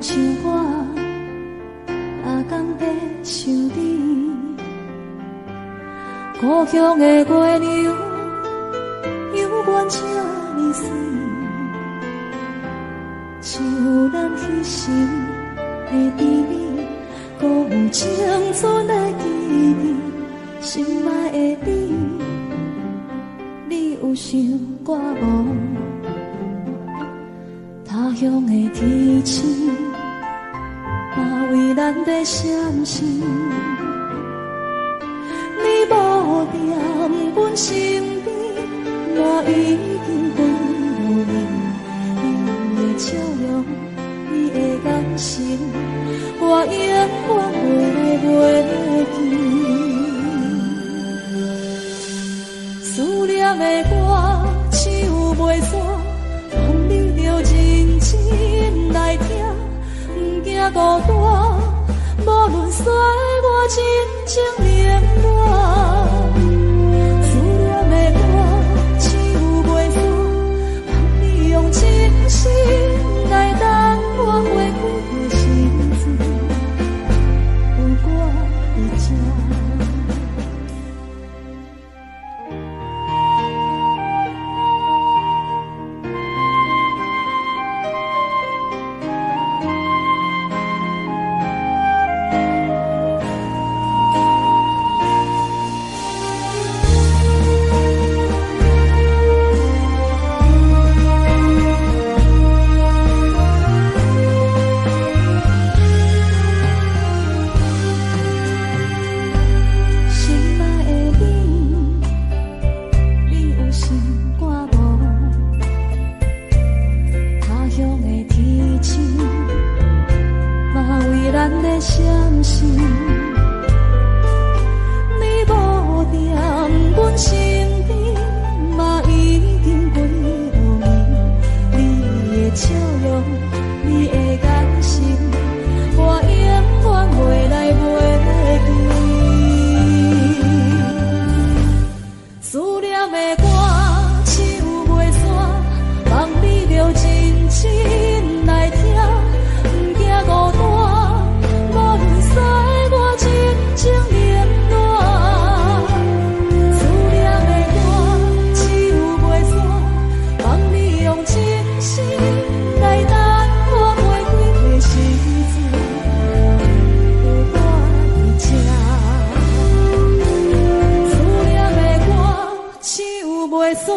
像我，逐工在想你。故乡的月亮犹原这呢媠，像咱彼时的甜蜜，阁有青春的记忆。心爱的你，你有想我无？他乡的天星，嘛为咱在闪烁。你无踮阮身边，我已经几落年。你的笑容，你的眼神，我永远袂袂记。思念的歌唱袂煞，望你著认真来听，毋惊孤单，无论岁月真情冷暖。思念的歌唱袂煞，望你用真心来等我花开的时阵，有我伫这。心爱的你，你有想我无？他乡的天星，嘛为咱在闪烁。你无踮阮身边，嘛已经几落年。你的笑容，你的眼神，我永远袂来袂记。思念的歌唱袂煞，望你著认真来听，毋惊孤单，无论岁月真情冷暖。思念的歌唱袂煞，望你用真心来等我花开的时阵，有我伫这。思念的歌唱袂煞，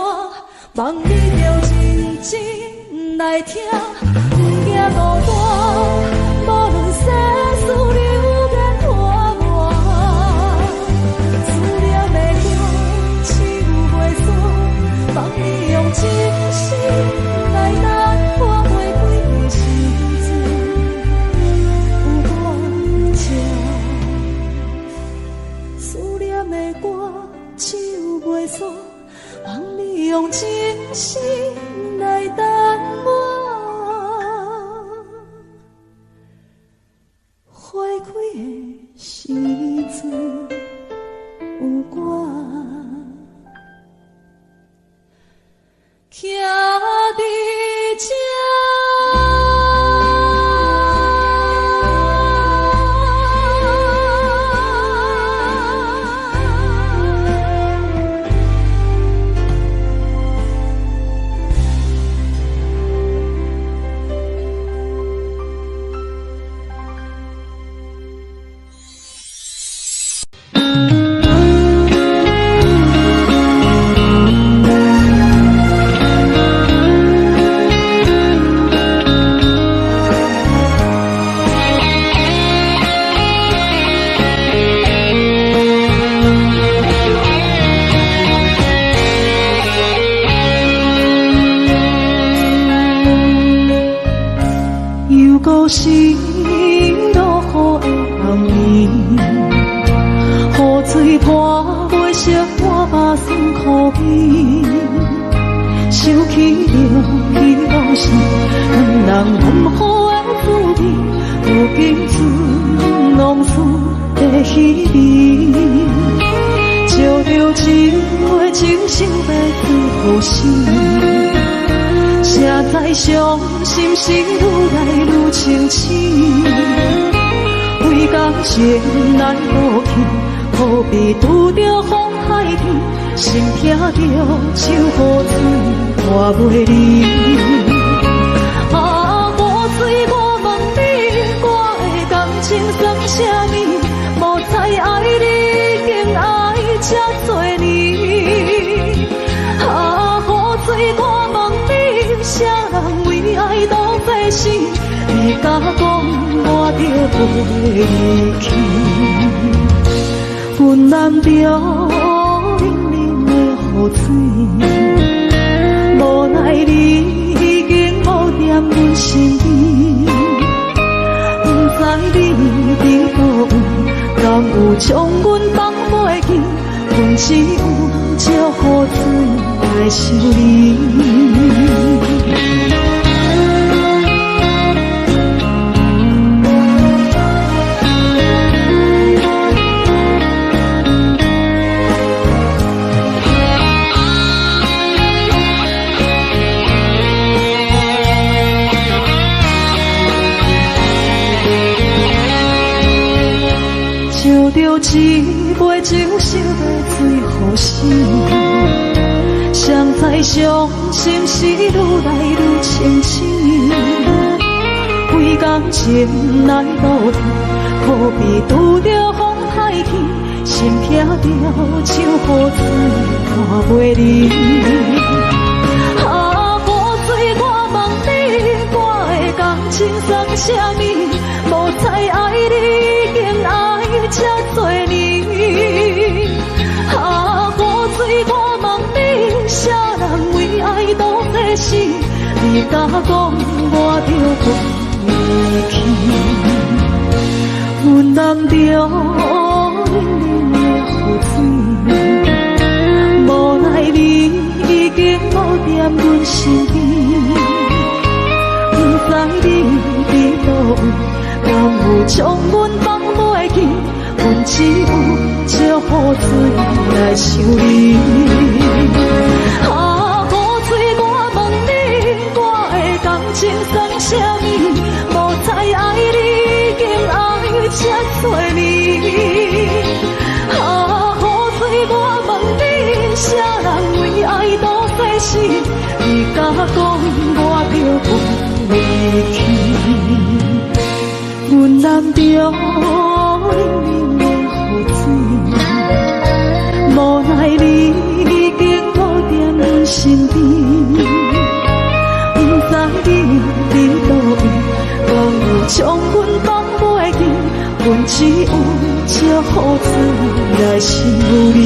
望你著认真来听，毋惊孤单，无论世事流言拖磨。思念的歌唱袂煞，望你用真心来等我花开的时阵，有我伫这。思念的歌唱袂煞，望你用真心来等我花开的时阵，有我徛伫这。又阁是落雨的暗暝，雨水泼袂熄我目酸苦味。想起著彼往事，两人分好的滋味，如今剩浓思的彼味。照著一话情想欲对予死，谁人知傷心是愈來愈清醒。為感情來落去，好比拄著風海天，心疼著像雨水看袂離。啊，雨水，我問你，我的感情算啥物？無知愛你已經愛這多年。啊，雨水，我問你，啥人為愛當作死？你敢講我著袂離去？阮攬著冷冷的雨水，無奈你已經無踮阮身邊，不知你佇佗位，敢有將阮放袂記？阮只有借雨水來想你。笑著一杯酒，想欲醉予死。誰知傷心是愈來愈清醒。為感情來落去，好比拄著風海天，心疼著像雨水看袂離。啊，雨水，我問你，我的感情算啥物？無知愛你已經愛這多年。啊，雨水，我問你，啥人為愛當作死？你敢講我著袂去？阮攬著冷冷的雨水，無奈你已經無踮阮身邊，不知你佇佗位，敢有將阮放袂記？阮只有借雨水來想你。啊，雨水，我問你，我的感情算啥物？無知愛你已經愛這多年。啊，雨水，我問你，啥人為愛當作死？你敢講我著袂去？阮攬著冷冷的雨水，無奈你已經無踮阮身邊，不知你佇佗位，敢有將阮放袂記？阮只有借雨水來想你。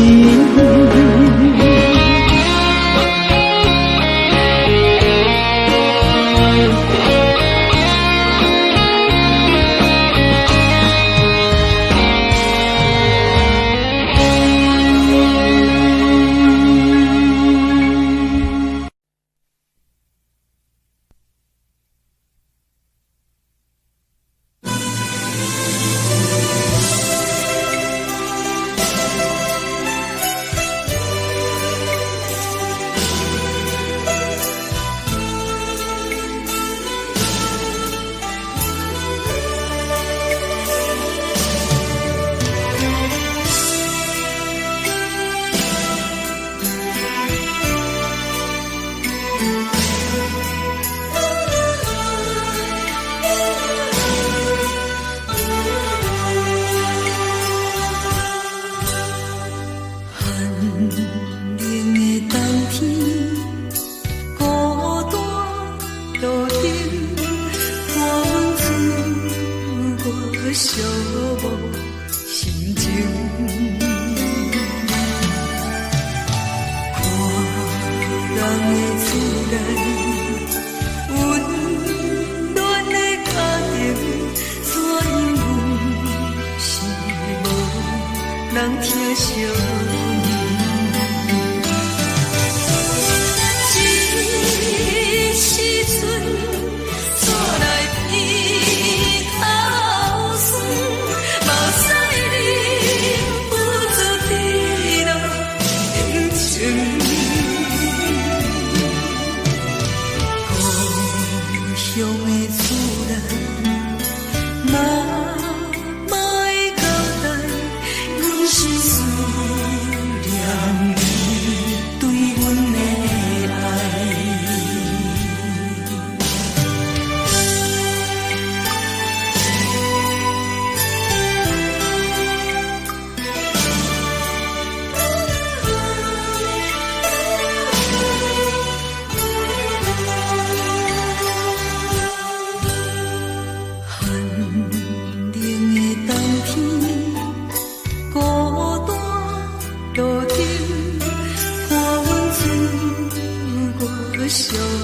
情。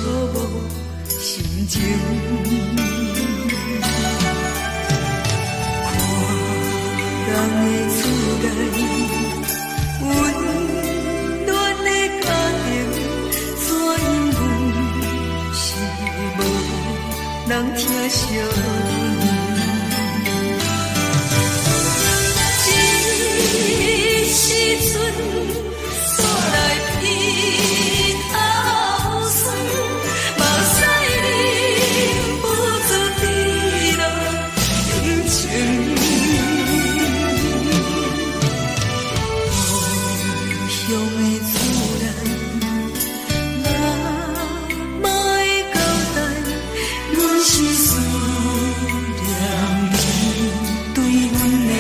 无心情。看人的厝内，温暖的家庭，怎样阮是无人疼惜阮。这时阵煞来鼻头酸，目屎忍不住滴落眼睛。故乡的厝内，妈妈的交代，阮是思念你对阮的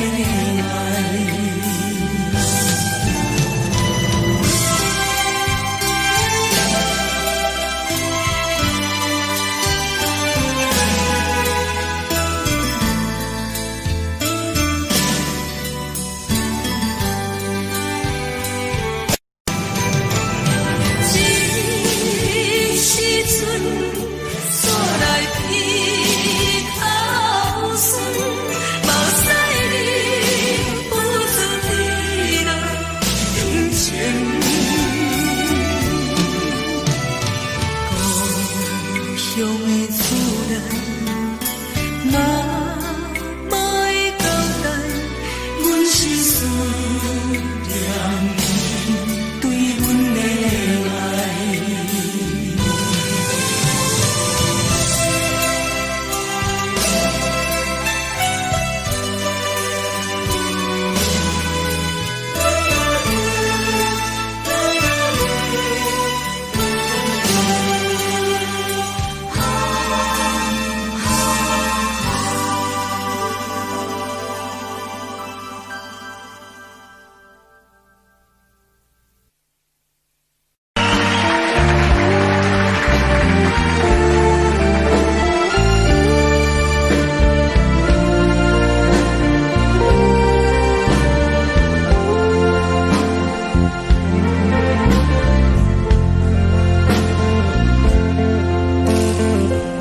爱。这时阵煞来鼻头酸，目屎忍不住滴落眼睛。故乡的厝内，妈妈的交代，阮是思念你对阮的爱。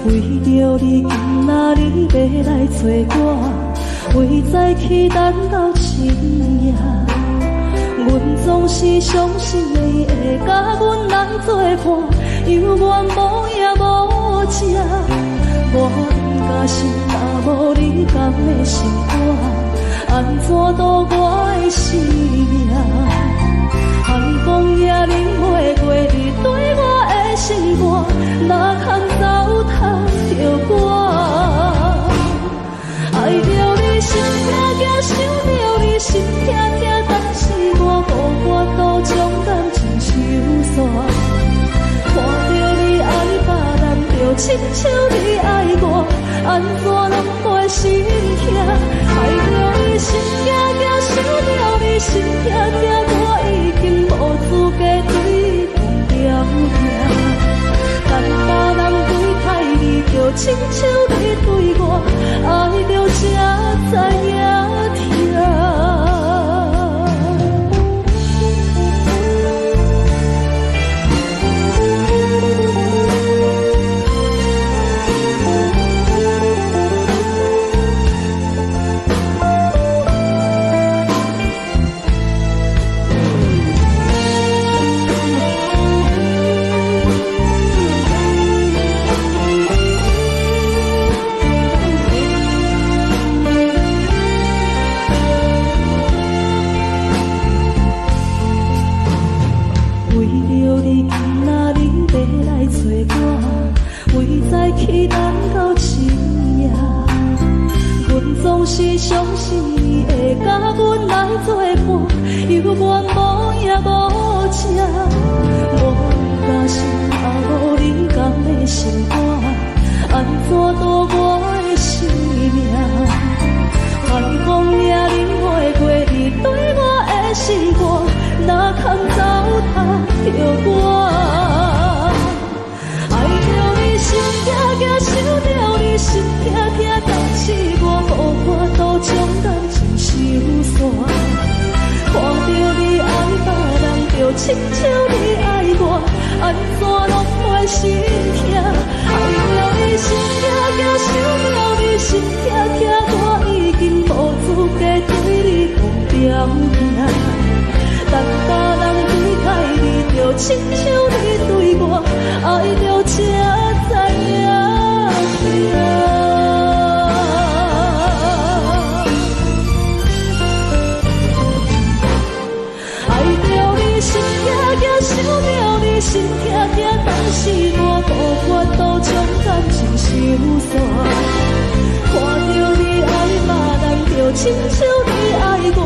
为著你，今仔日欲来找我，为早起等到深夜。阮总是相信你会佮阮来作伴，犹原无影无迹。我不甘心，若无你敢会心肝，按怎度我的生命？寒风也忍袂过你对我的心肝，哪通糟蹋著我？爱著你心痛痛，想著你心痛痛，但是我无法度将感情收煞。看著你爱别人，就亲像你爱我，按怎拢袂心痛？爱著你心痛痛，想著你心痛痛，我已经无资格对你讲调疼。等别人对待你，就亲像你对我，爱著才知影疼。为著你，今仔日欲来找我，为早起等到深夜。阮总是相信你会佮阮来作伴，犹原无影无迹。我不甘心，若无你敢会心肝，按怎度我的生命？寒风也忍袂过你对我的心肝，哪通糟蹋著我？爱著你心痛痛，想著你心痛痛，但是我无法度将感情收煞。看著你爱别人，就亲像你爱我，按怎拢袂心痛？心疼疼，我已經無資格對你講條件。等別人對待你，就親像你對我愛著才知影疼。愛著你心疼疼，想著你心疼疼，但是我無法度將感情收煞。看著你愛別人，就親像你愛我，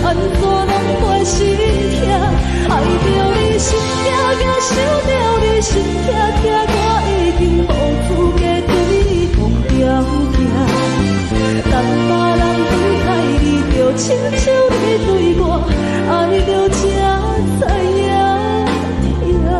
按怎攏袂心疼？愛著你心疼疼，想著你心疼疼，我已經無資格對你講條件。等別人對待你，就親像你對我愛著才知影疼。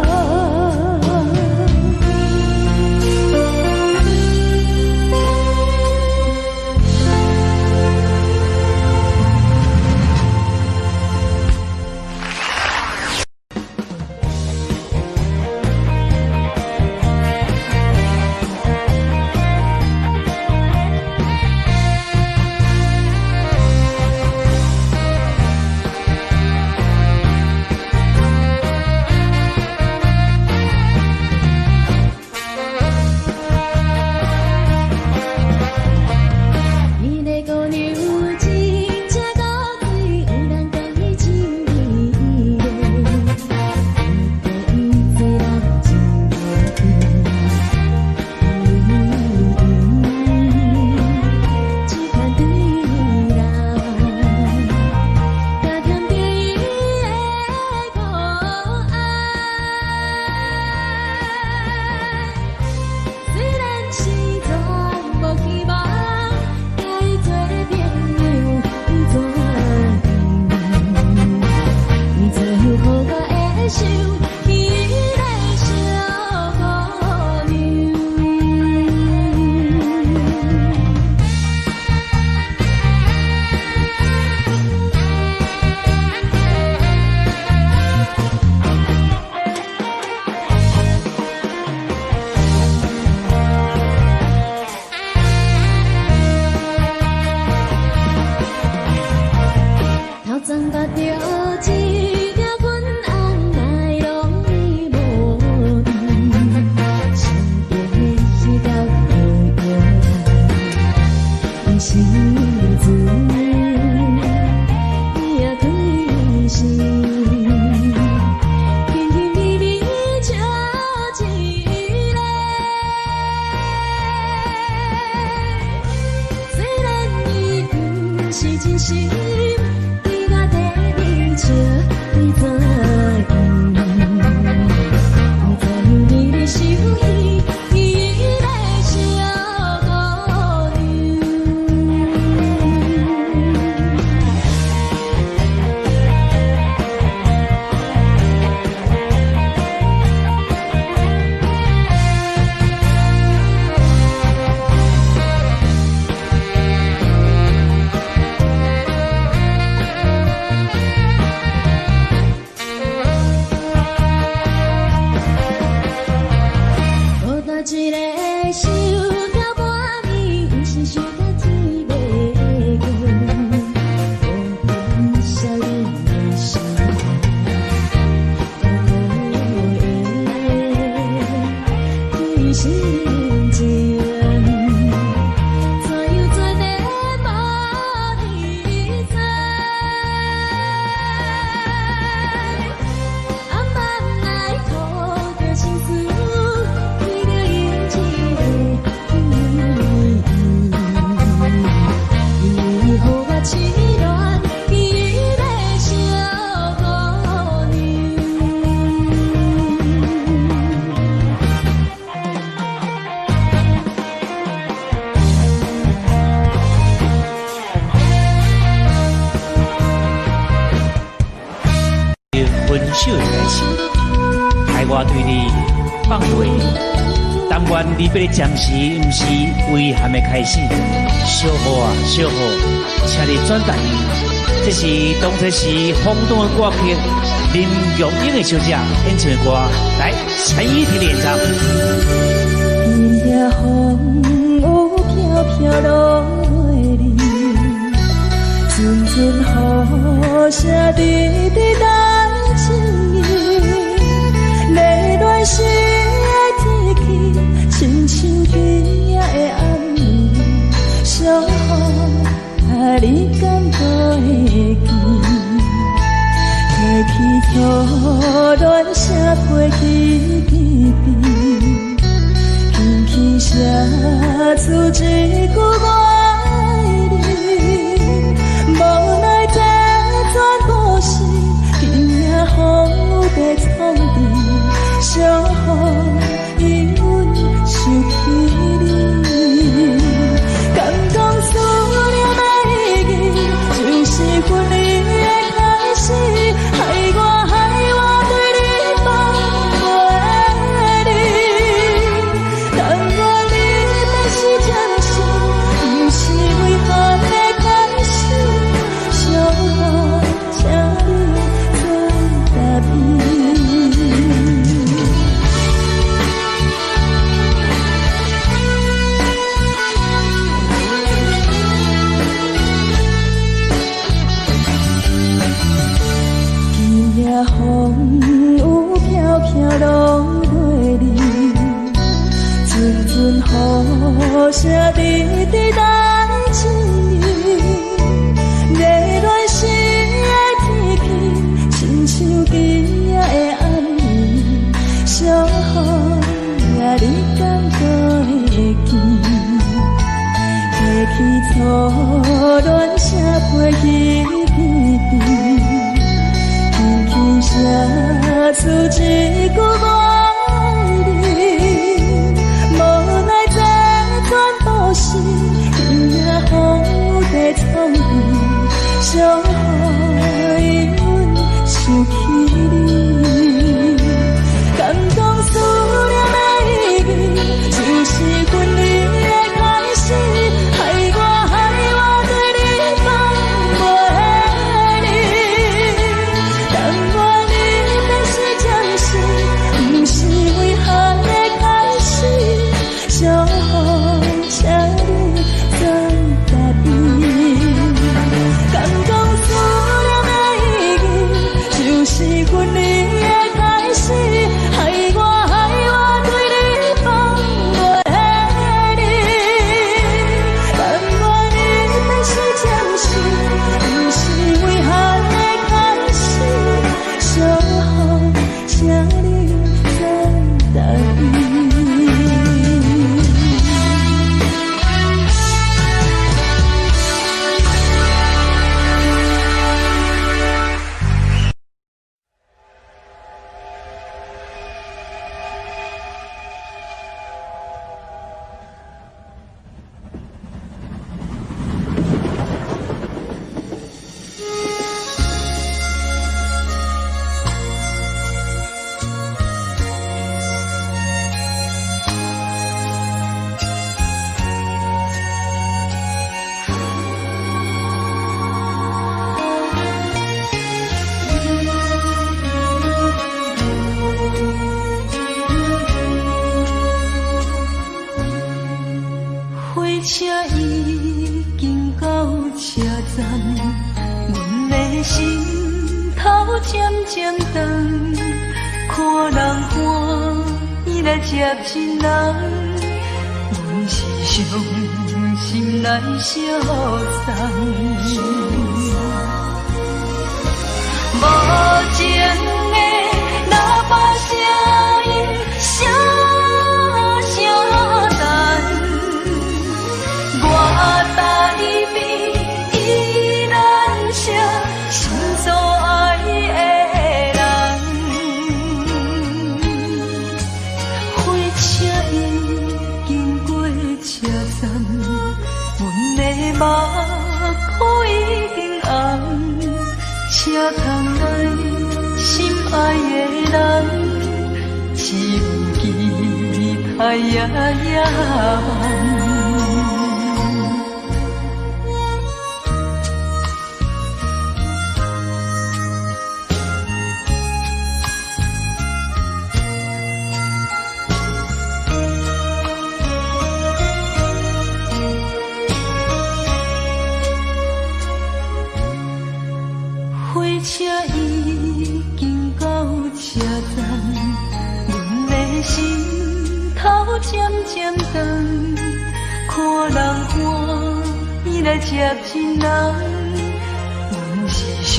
分手的代誌，害我對你放袂，但願離別的暫時，毋是遺憾的開始。小雨啊，小雨，請你轉台。這是當初時轟動的歌曲，林玉英的小姐演唱的歌，來陳依婷的演唱。迎風雨飄飄落。像今夜的暗暝，小雨，你敢阁會記？提起初戀寫批彼彼边，輕輕寫出一句我愛你。無奈這全部是今夜風雨在創治，小雨因阮想起你。敢講思念的意義，就是分離的開始，害我害我對你放袂離。但願離別是暫時，不是遺憾的開始。小雨，請你做答應。今夜風雨飄飄攏袂離，陣陣雨聲直直來情意。熱戀時的天氣，親像今夜的暗暝。小雨，你敢閣會記？提起初戀寫批彼彼边，輕輕寫出一句我愛你。無奈這全部是今夜風雨在創治，小雨因阮想起你。敢講思念的意義，就是分離的開始，害我害我對你放袂離。但願離別是暫時，不是遺憾的開始。小雨，請你怎答應？敢講思念的意義，就是分離的開始，害我害我對你放袂離。但願離別是暫時，不是遺憾的開始。小雨，請你怎答應？火車已經到車站，阮的心頭漸漸長，看人歡喜來接親人，阮是傷心來相送。無情的喇叭聲音，聲聲等。我台邊依然是心所愛的人。火車已經過車站，阮的目眶已經紅，車窗內心愛的人，只有期待夜夜梦。火車已經到車站，阮的心頭漸漸盏灯，看人欢喜来接亲人，阮是伤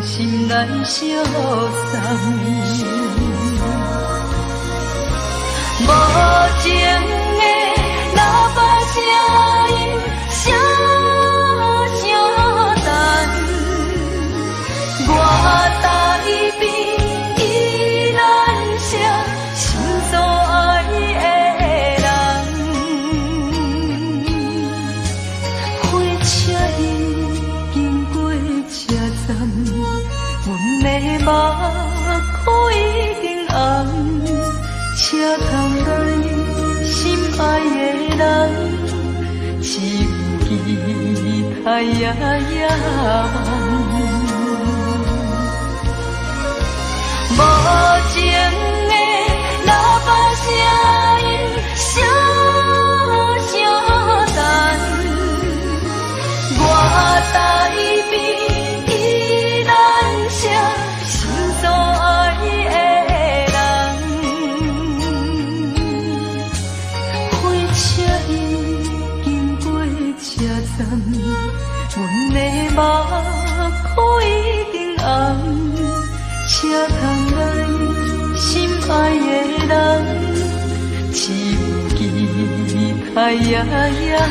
心来相送。无情的喇叭声音，声声等，我台边宜兰城，心所爱的人。火车已经过车站，阮的目眶已经红。车窗内心爱的人，只有期待也野望。无情的喇叭声音，声声等，我台边宜兰城，心所爱的人。火车已经过车站，阮的目眶已经红。车窗内心爱的人，只有期待也野望。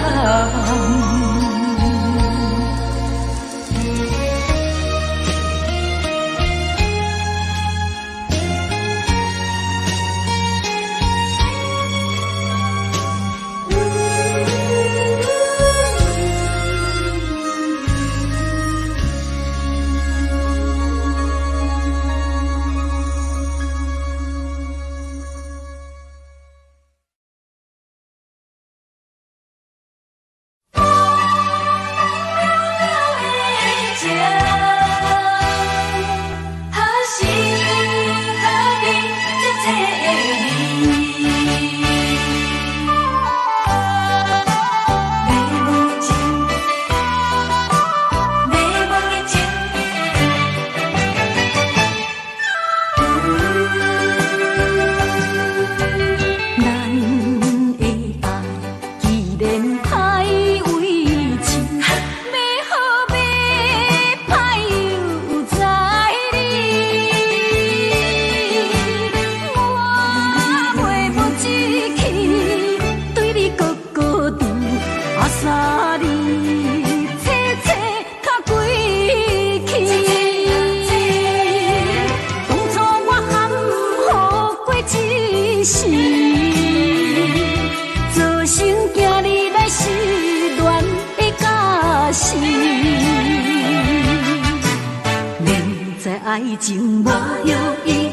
爱情无药医，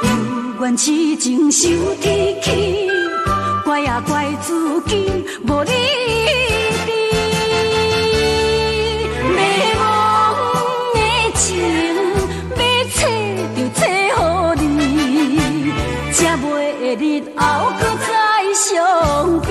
犹原痴情受铁气，怪也怪自己无理智。迷惘的情，欲找就找予你，才袂会日后阁再伤悲。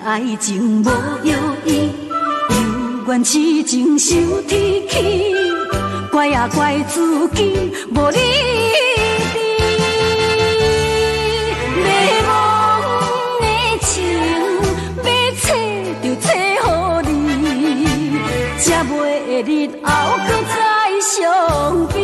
爱情无药医，犹原痴情受铁气，怪也怪自己无理智。迷惘的情，欲找就找予你，才袂会袂日後閣再相見。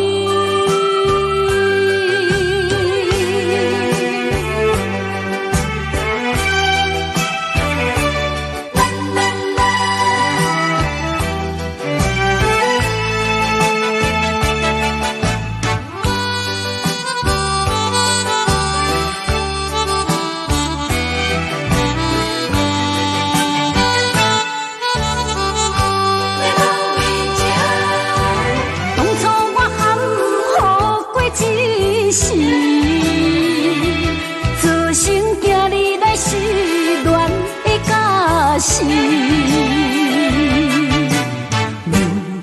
當初我含糊過一時，自成行你來失戀的假死。明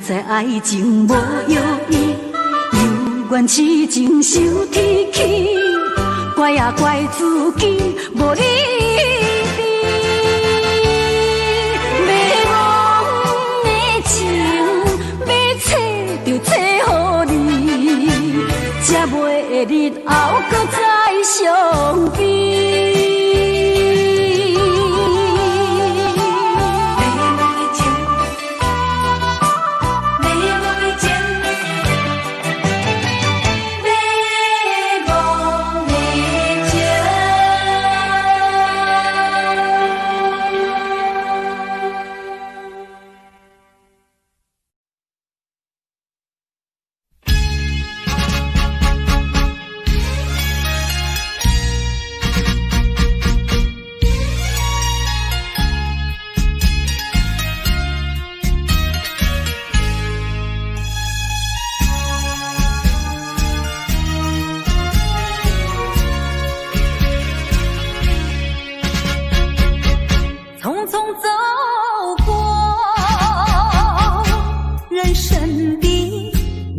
知愛情無藥醫，猶願癡情受天氣，怪也怪自己無理智。迷惘的情，欲找就找予你，才袂日後閣再相見。迷惘的情，迷惘的情，迷惘的情。匆匆走過人生的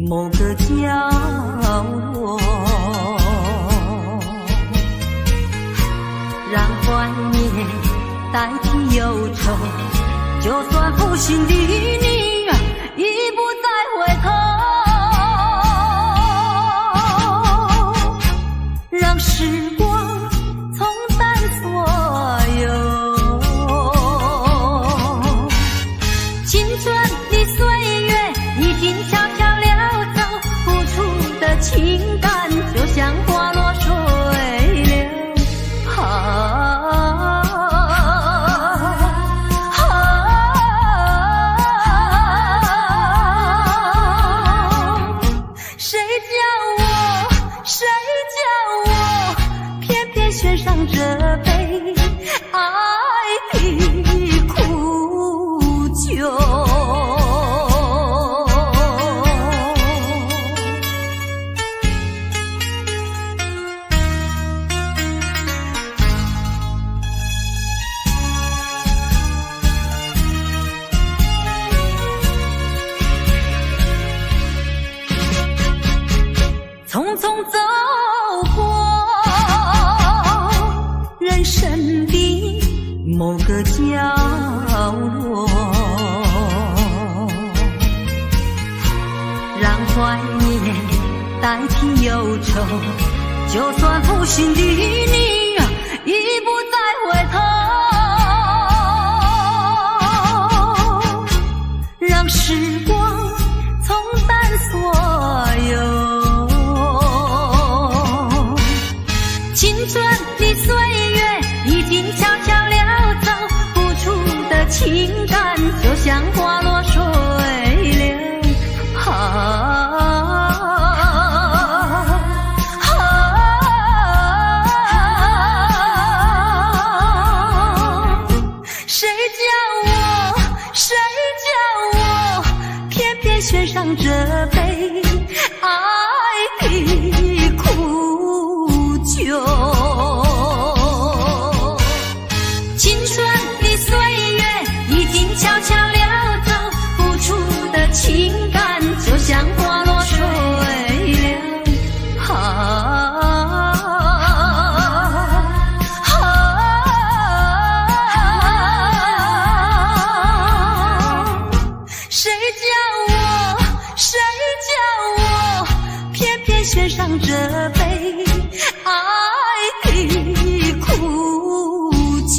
某個角落，讓懷念代替憂愁，就算負心的你已不再回頭，讓時光沖淡所有。青春的歲月已經悄悄溜走，付出的情感就像花落水流。啊啊！誰叫我，誰叫我，偏偏選上這杯愛的苦酒。匆匆走過人生的某個角落，讓懷念代替憂愁，就算負心的你已不再回頭，讓時光沖淡所有。青春的歲月已經悄悄溜走，付出的情感就像花落水流。啊啊！誰叫我，誰叫我，偏偏選上這杯愛的苦酒。青春的歲月已經悄悄溜走，付出的情感就像花落水流。啊啊！誰叫我，誰叫我，偏偏選上這杯愛的苦酒。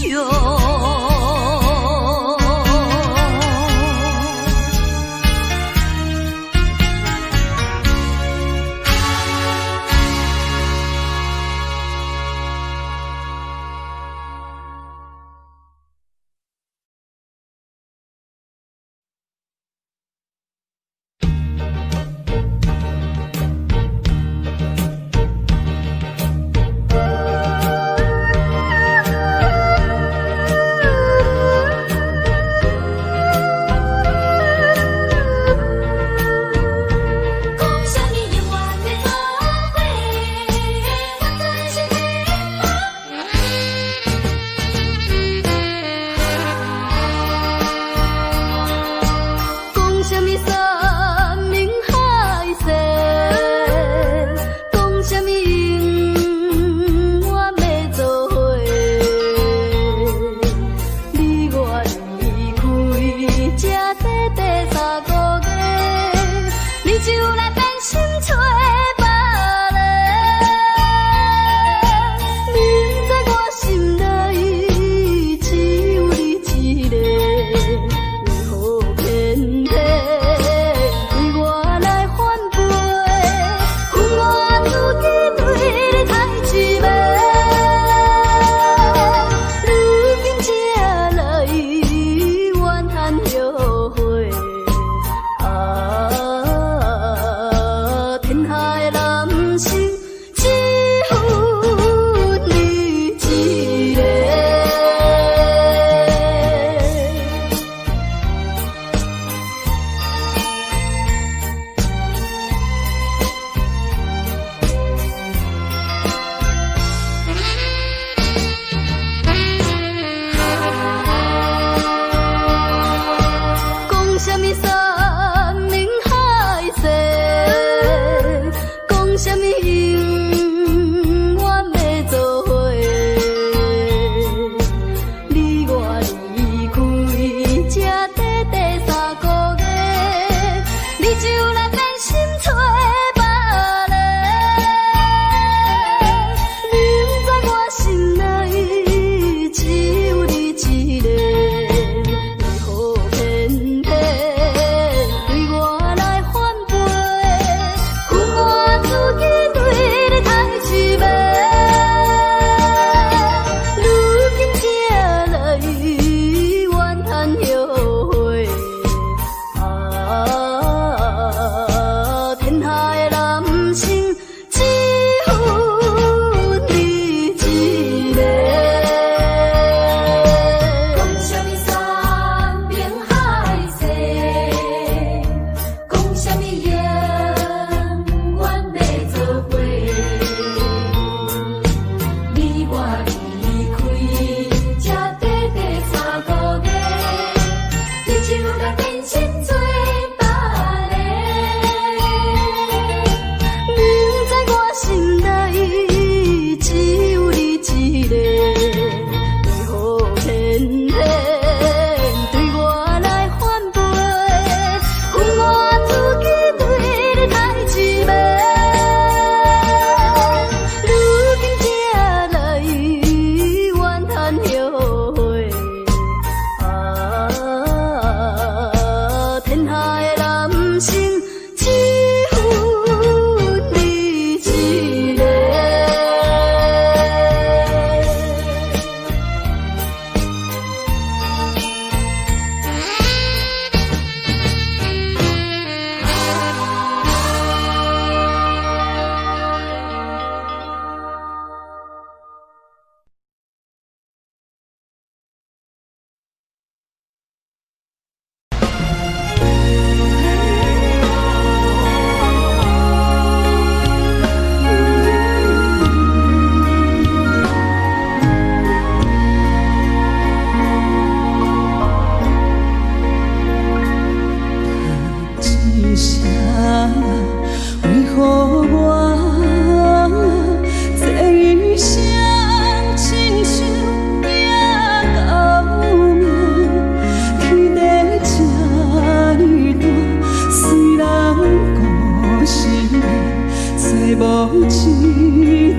這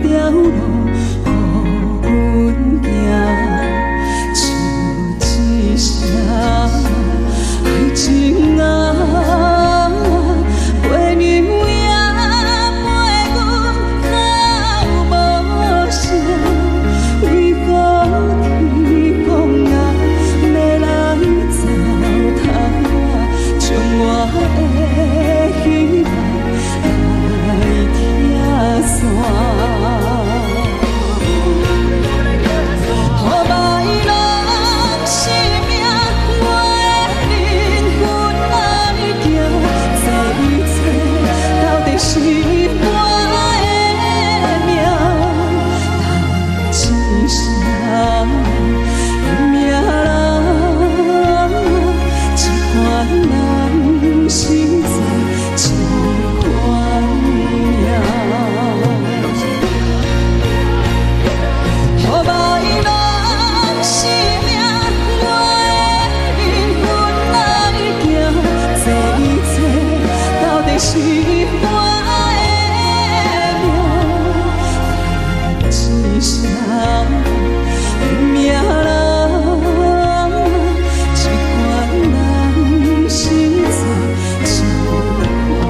條路予阮行，唱一声愛情啊，陪娘也陪阮哭無聲，為何天公啊欲來糟蹋我，將我的希望來拆散。予歹攏是命，我的靈魂愛行，這一切到底是我的命？當一聲認命人，這款人是做這款命。予歹攏是命，我的靈魂愛行，這一切到底是我的命？當一聲認命人，這款人是做這款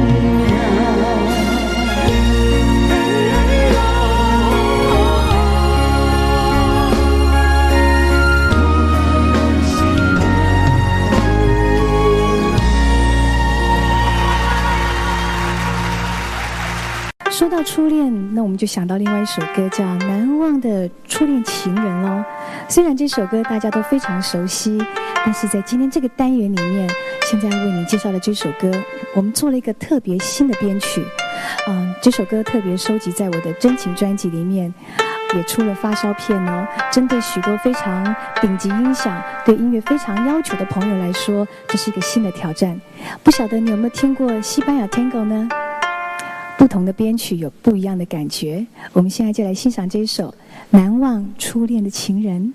命。說到初戀，那我們就想到另外一首歌，叫《難忘的初戀情人》咯。雖然這首歌大家都非常熟悉，但是在今天這個單元裡面，現在為你介紹的這首歌，我們做了一個特別新的編曲。這首歌特別收集在我的真情專輯裡面，也出了發燒片哦。針對許多非常頂級音響、對音樂非常要求的朋友來說，這是一個新的挑戰。不曉得你有沒有聽過西班牙 Tango 呢？不同的編曲有不一樣的感覺。我們現在就來欣賞這一首《難忘初戀的情人》。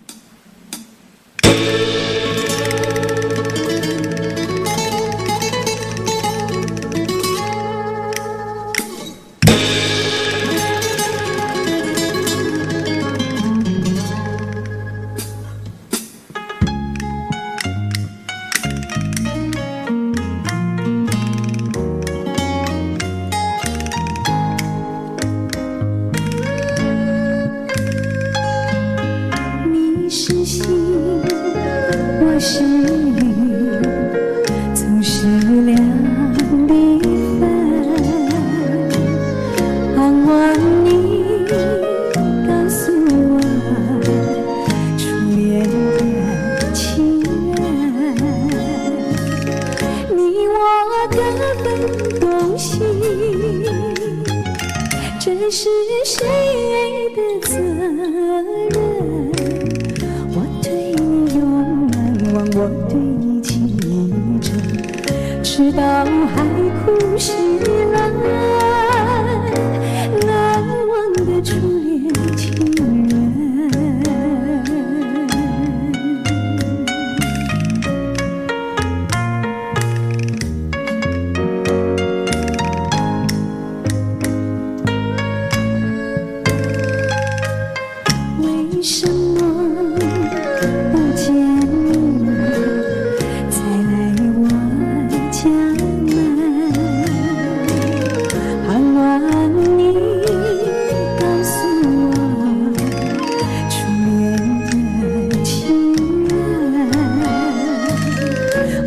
你是星，我是雨，總是兩地分。盼望你告訴我，初戀的情人，你我各分東西，這是誰的責任？我對你永難忘，我對你情意深，直到海枯石爛，難忘的初戀情人。為什麼不見你再來我家門？盼望你告訴我，初戀的情人，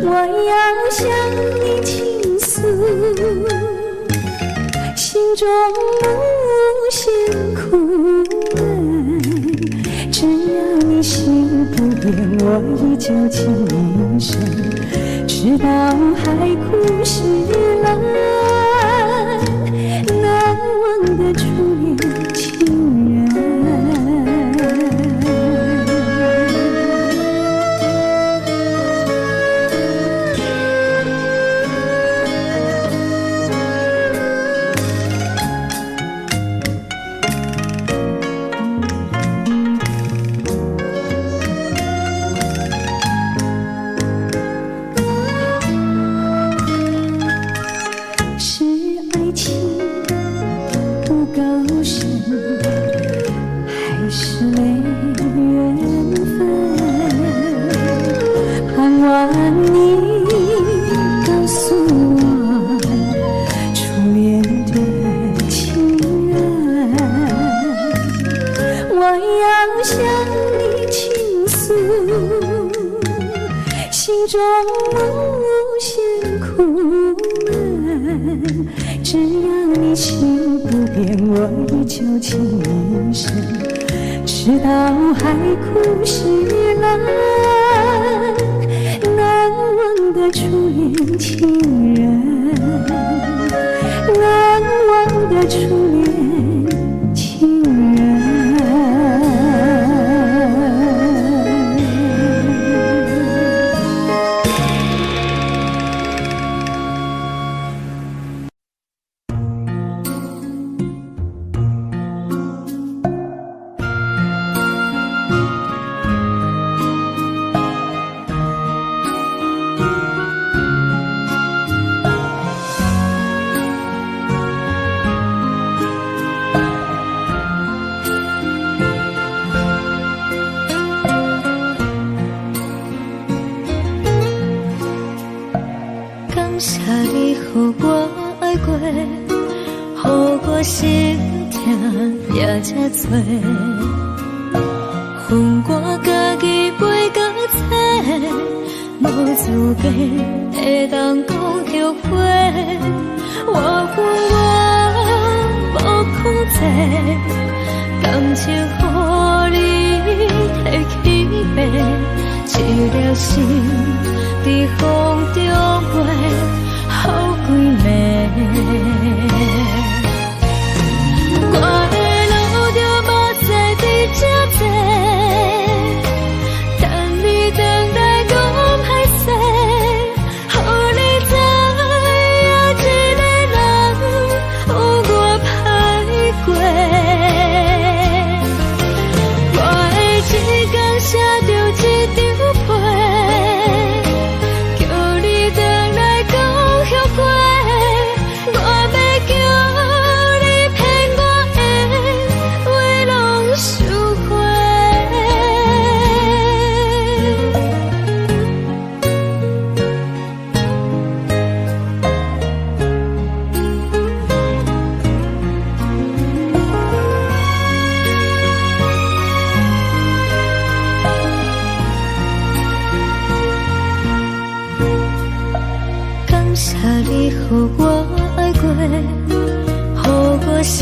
我要向你傾訴，心中無限苦悶。只要你心不變，我依舊情深，直到海枯石爛，難忘的初戀情人。只要你心不變，我依舊情意深，直到海枯石爛。難忘的初戀情人，難忘的初戀情人。感謝你予我愛過，予我心痛也這多，分我家己背甲切，無資格會當講後悔。我有我無控制，感情予你提去爬，一粒心佇風中飛，予幾暝。我會流著目屎佇這坐，等你轉來講歹勢，予你知影一个人有偌歹過。我會一工寫著一張批，叫你轉來講後悔。我欲叫你騙我的話攏收回。感謝你予我愛過，予我心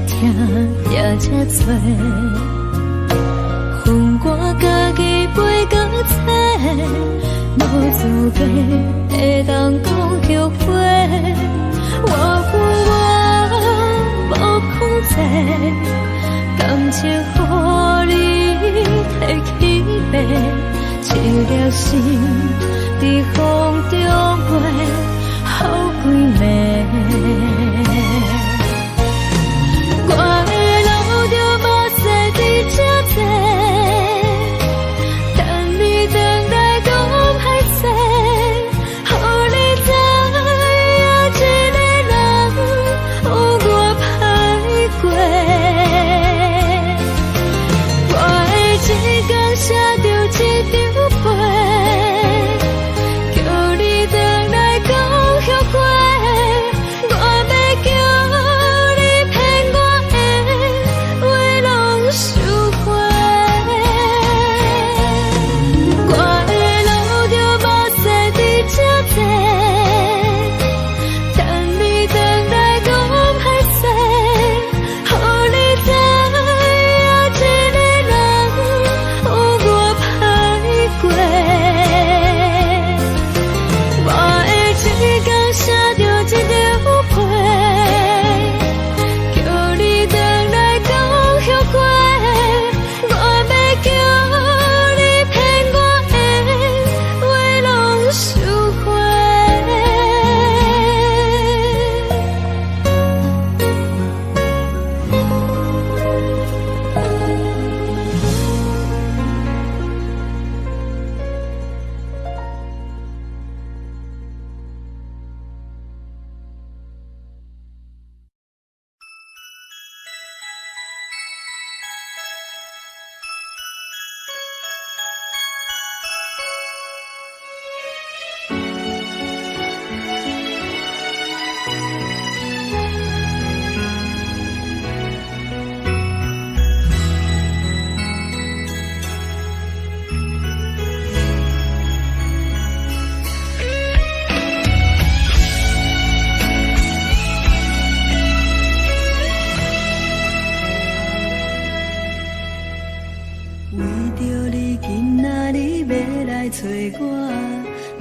痛也這多，分我家己背甲切，無資格會當講後悔。我有我無控制，感情予你提去爬，一粒心佇風中飛，予幾暝。我會流著目屎佇這坐，等你轉來講歹勢，予你知影一個人有偌歹過。我會一工寫著一張批，叫你轉來講後悔。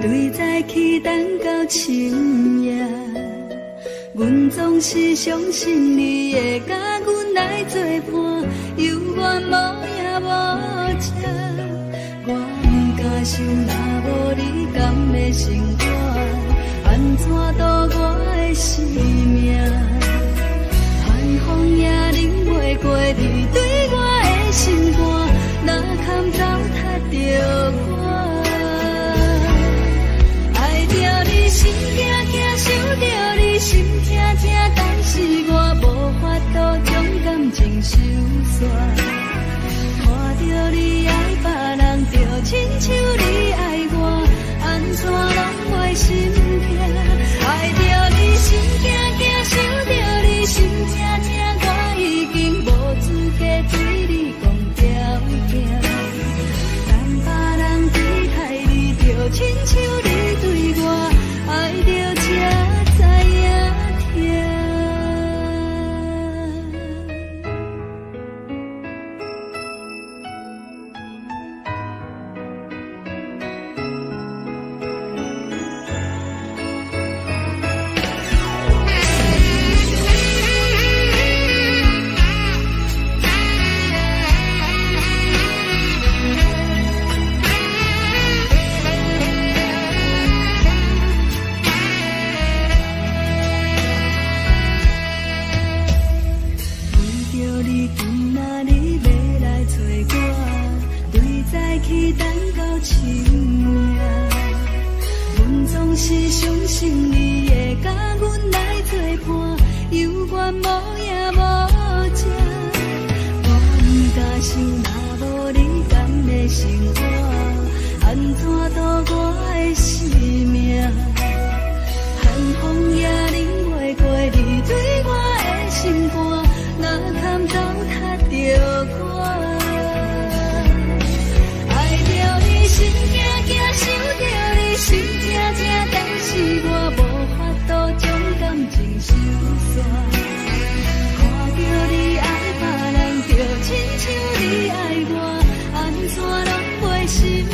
對早起等到深夜，阮總是相信你會佮阮來做伴，猶原無影無跡。我毋敢想，若無你，敢會生活？按怎度我的生命？寒風也冷袂過你對我的心肝，哪堪糟蹋著我？愛著你心驚驚，想著你心痛痛，但是我無法度將感情收煞。看著你愛別人，就親像你愛我，按怎攏袂心痛？愛著你心驚驚，想著你心痛痛，我已經無資格對你講條件。等別人對待你，就親像你對我，愛著才知影疼。為著你今仔日欲來揣我，對早起等到深夜，阮總是相信你會佮阮來做伴，猶原無影無跡。我毋敢想，若無你，敢會生活？按怎度我的生命？寒風也冷袂過你對我的心肝，哪堪糟蹋著我？愛著你心驚驚，想著你心痛痛，但是我無法度將感情收煞。看著你愛別人，就親像你愛我，按怎攏袂心痛？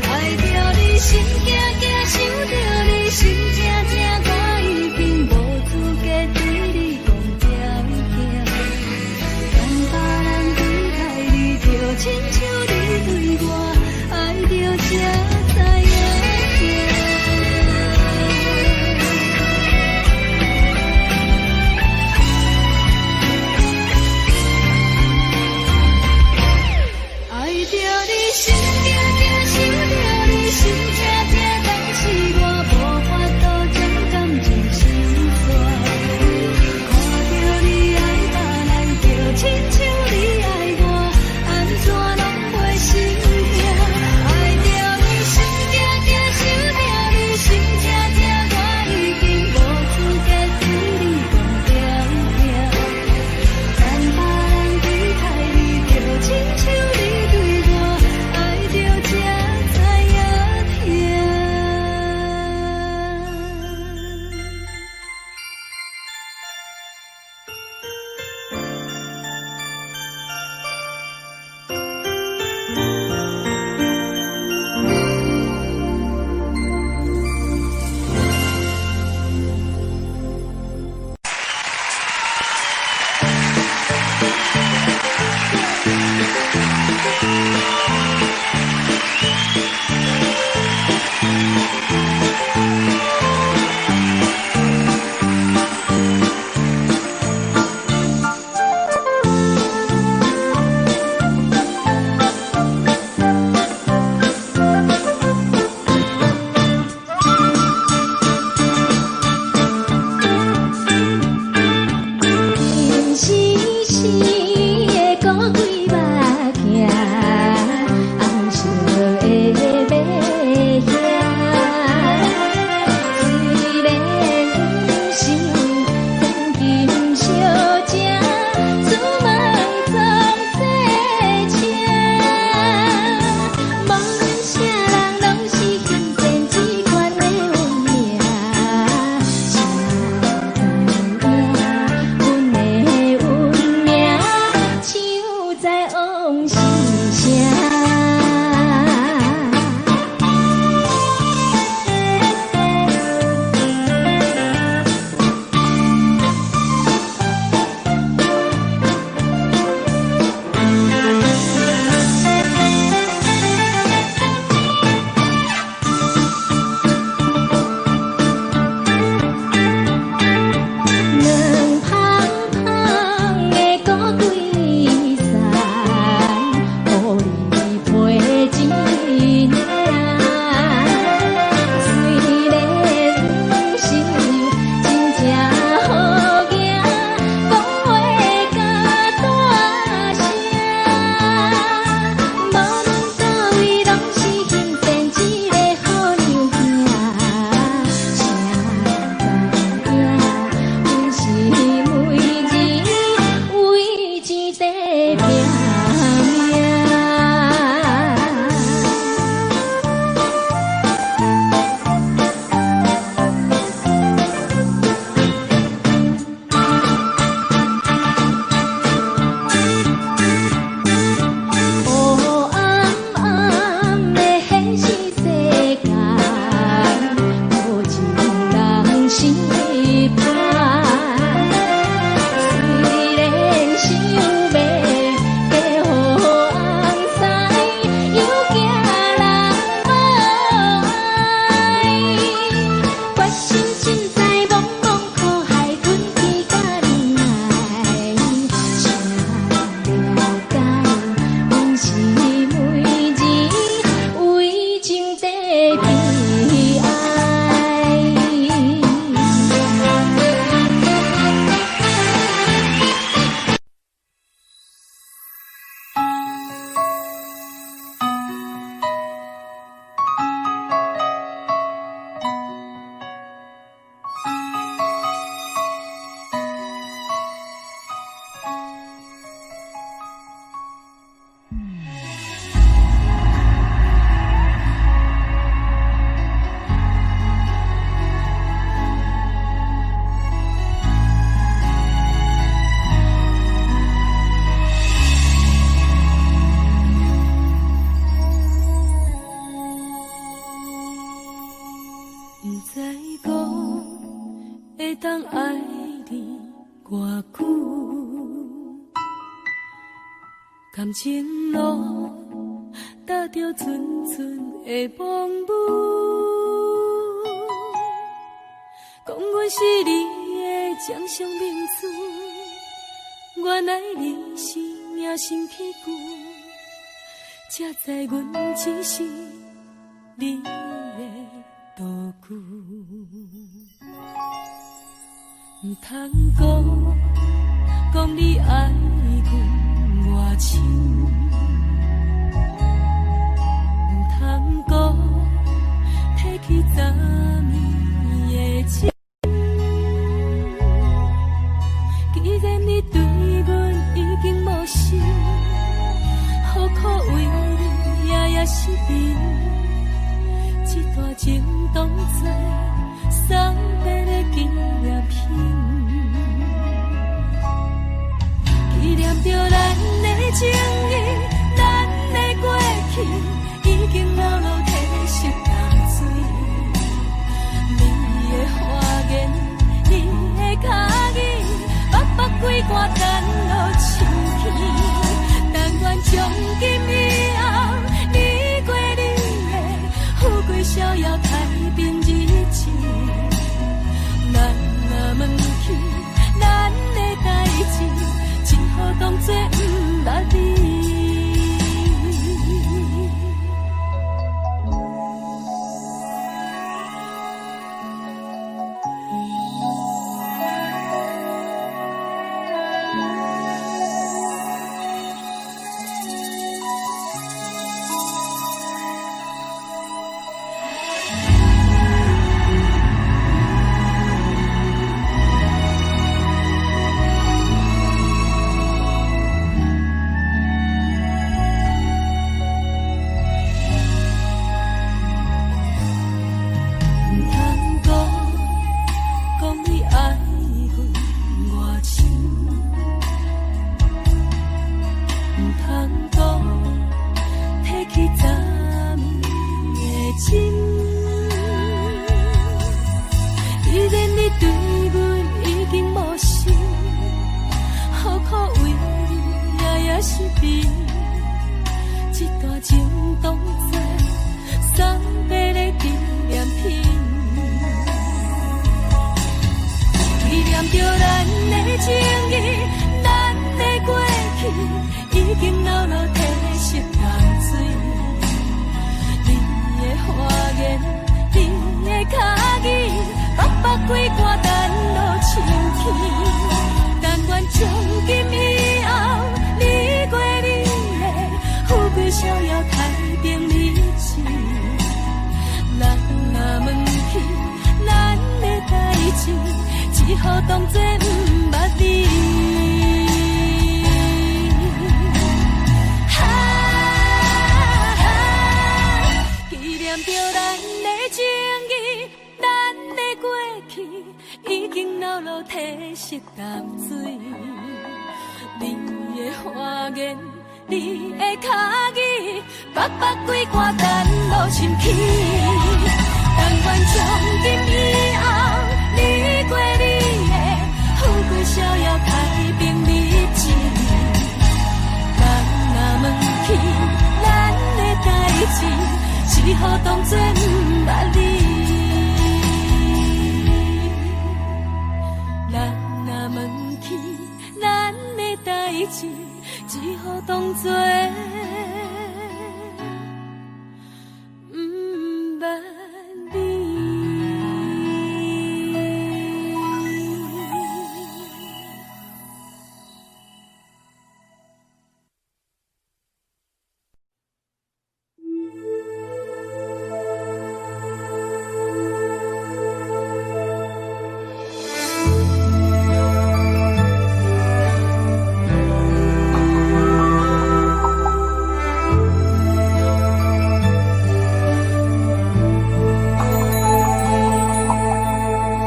愛著你心驚驚，想著你心痛痛，我已經無資格對你講條件。等別人對待你，就親像你對我，愛著才知影疼。你偌久，感情路踏著阵阵的风雨，讲阮是你的掌上明珠，原来你是命生起旧，才知阮只是你的道具。毋通讲，讲你爱阮偌深，毋通讲，提起昨暝的情。既然你对阮已经无心，何苦为你夜夜失眠？这段情当作送别的纪念品，纪念著咱的情谊，咱的过去，已经落落褪色淡水。你的花言，你的脚印，目目规汗等落深去。但愿从今以后，你过你的，富贵逍遥太平日子。咱若问起咱的代志，只好当作毋捌你。毋通讲，讲你爱阮偌深，毋通讲，提起昨暝的情。既然你对阮已经无心，何苦为你夜夜失眠？这段情当作送别的纪念品，纪念著咱的情谊，咱的过去，已经落落褪色淡水。你的花言，你的脚印，目目规汗等落深去。但愿从今以后，你过你的，富贵逍遥太平日子。咱若问起咱的代志，只好当作毋捌你。啊，纪念著咱的情谊，咱的过去，已经落落褪色淡水。你的花言，你的脚印，目目规汗等落深去。但愿从今以后，你过你的，富贵逍遥太平日子。咱若问起咱的代志，只好当作毋捌你。咱若问起咱的代志，只好当作毋捌你。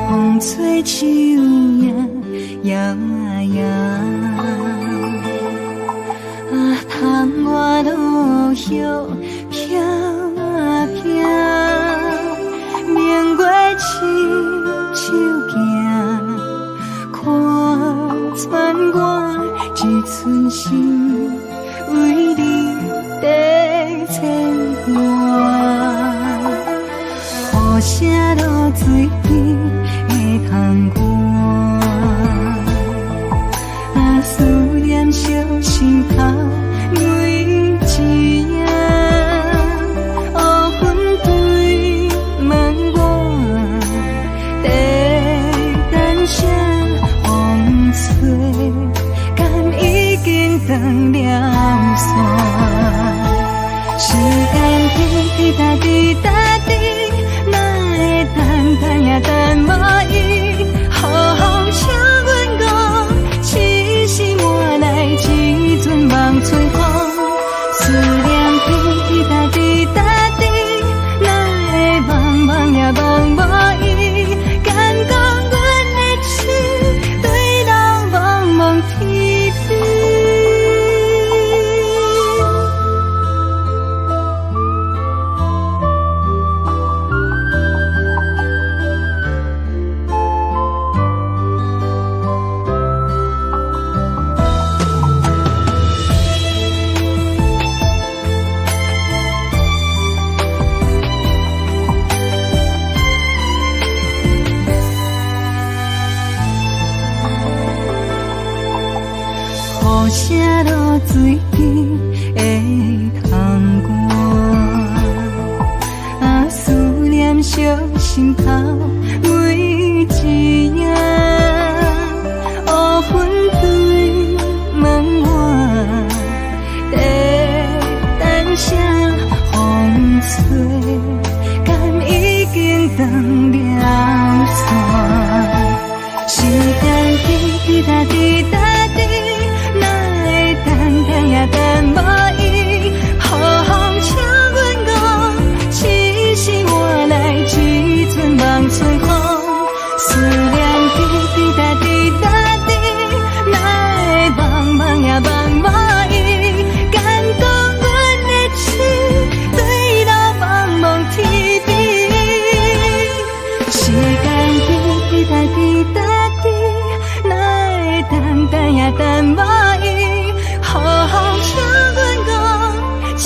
风吹树影摇啊摇，啊，窗外落叶飘啊飘，明月亲手行，看我這寸心為你在牽掛，雨聲落水邊的窗外，啊，思念燒心頭每一夜，烏雲對問我，在等啥風吹，敢已經斷了線？時間滴滴答滴答滴，哪會等等也等無伊？雨請阮顧，痴心換來一陣望春風。思念滴滴答滴答滴，哪會茫茫也望無伊？敢講阮的痴對人茫茫天邊。雨聲落水邊的窗外，啊，思念燒心頭每一夜，烏雲對問我，在等啥風吹，敢已經斷了線？時間滴滴答滴答滴，哪會等等也等無伊？雨請阮顧，痴心換來一陣望春風。思念滴滴答滴答滴，哪會茫茫也望無伊？敢講阮的痴對到茫茫天邊。時間滴滴答滴答滴，哪會等等也等無伊？雨請阮顧，痴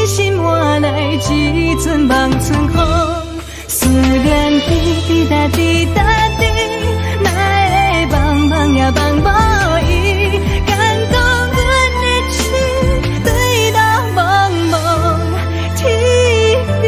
心換來一陣望春風。思念滴滴答滴答滴，哪會茫茫也望無伊？敢講阮的痴對到茫茫天邊。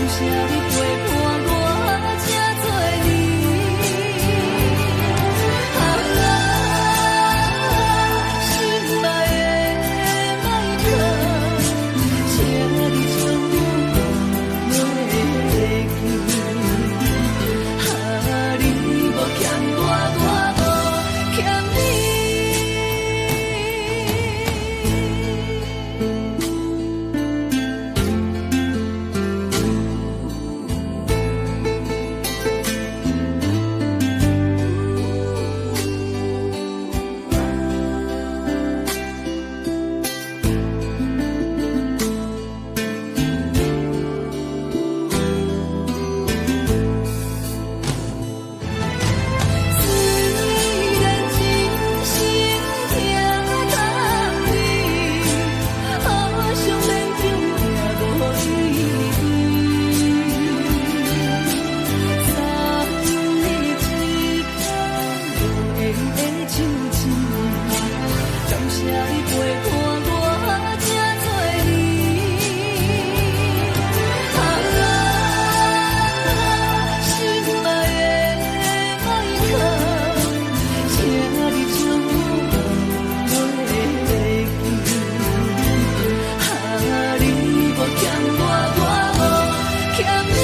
謝你陪伴我這多年。啊，心愛的邁克，請你將我袂記。啊，你無欠我，我無欠你。雖然真心疼你，好想勉強也無意義。送你一根無緣的手指，感謝你陪伴我這多年。啊，心愛的邁克，請你將我袂記。啊，你無欠我，我無欠你。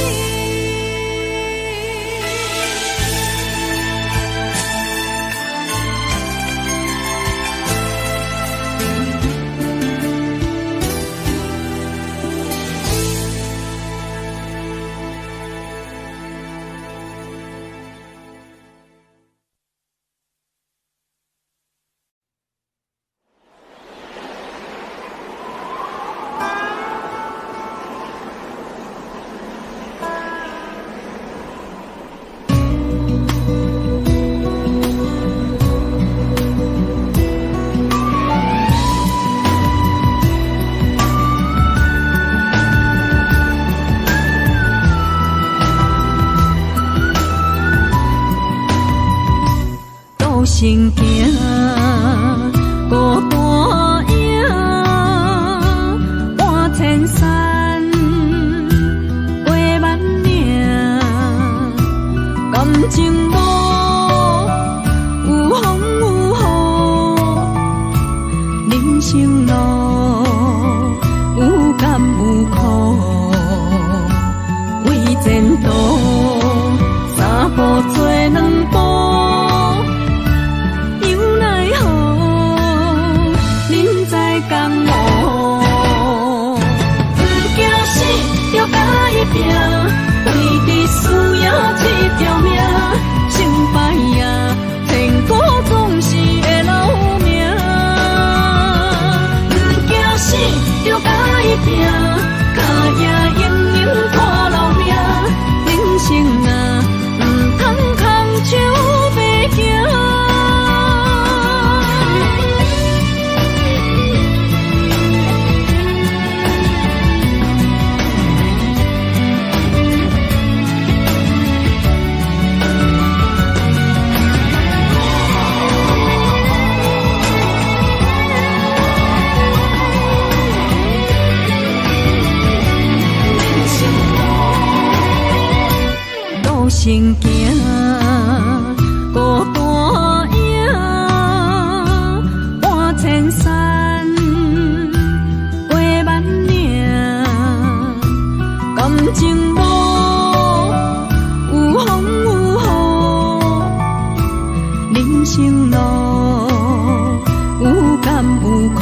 孤身行，孤單影，搬千山，過萬嶺，感情無有風有雨，人生路有甘有苦，為前途三步做兩步。又奈何，人在江湖，毋驚死，就共伊拚，為著輸贏這條命，成敗啊，千古總是會留名。毋驚死，就共伊拚，跤跡永永看留名。人生啊，毋通空手白行。孤身行，孤單影，搬千山，過萬嶺，感情無有風有雨，人生路有甘有苦，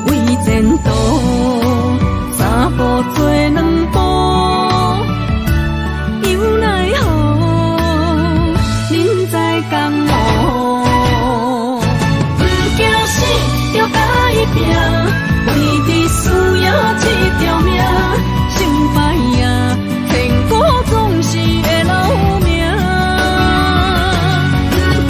為前途三步做兩步。又奈何，人在江湖，毋驚死，就共伊拚，為著輸贏這條命，成敗啊，千古總是會留名。毋驚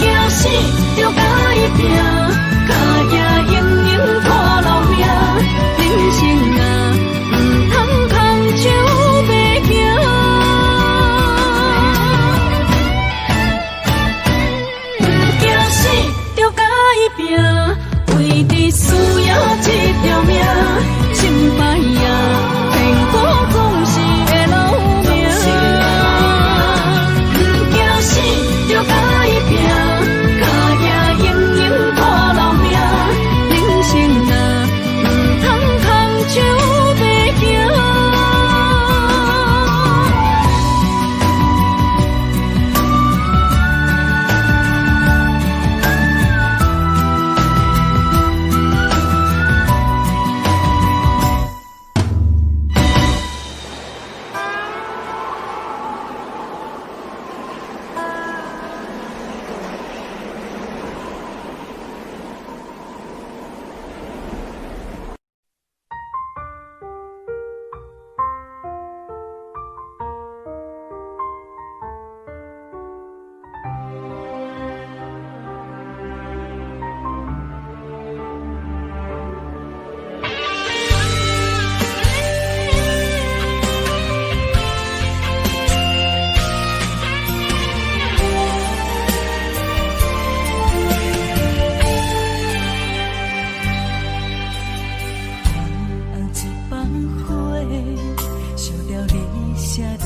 寫來的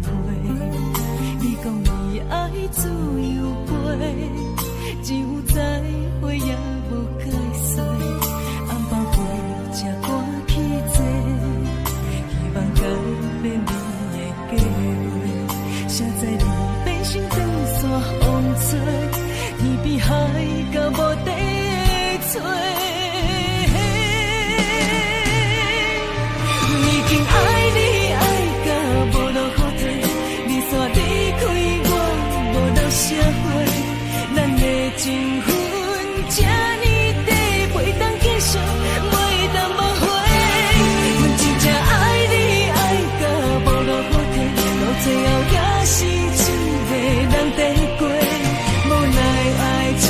批。你講你愛自由飛，只有再會也無解釋。红包飛車趕去坐，希望改變你的計劃。誰知你變成長線風吹，天邊海角無地找。已經愛你愛甲無路予退，你煞離開我無留啥話，咱的情分這呢短，袂當繼續，袂當挽回。阮真正愛你愛甲無路予退，到最後也是一個人在過，無奈愛情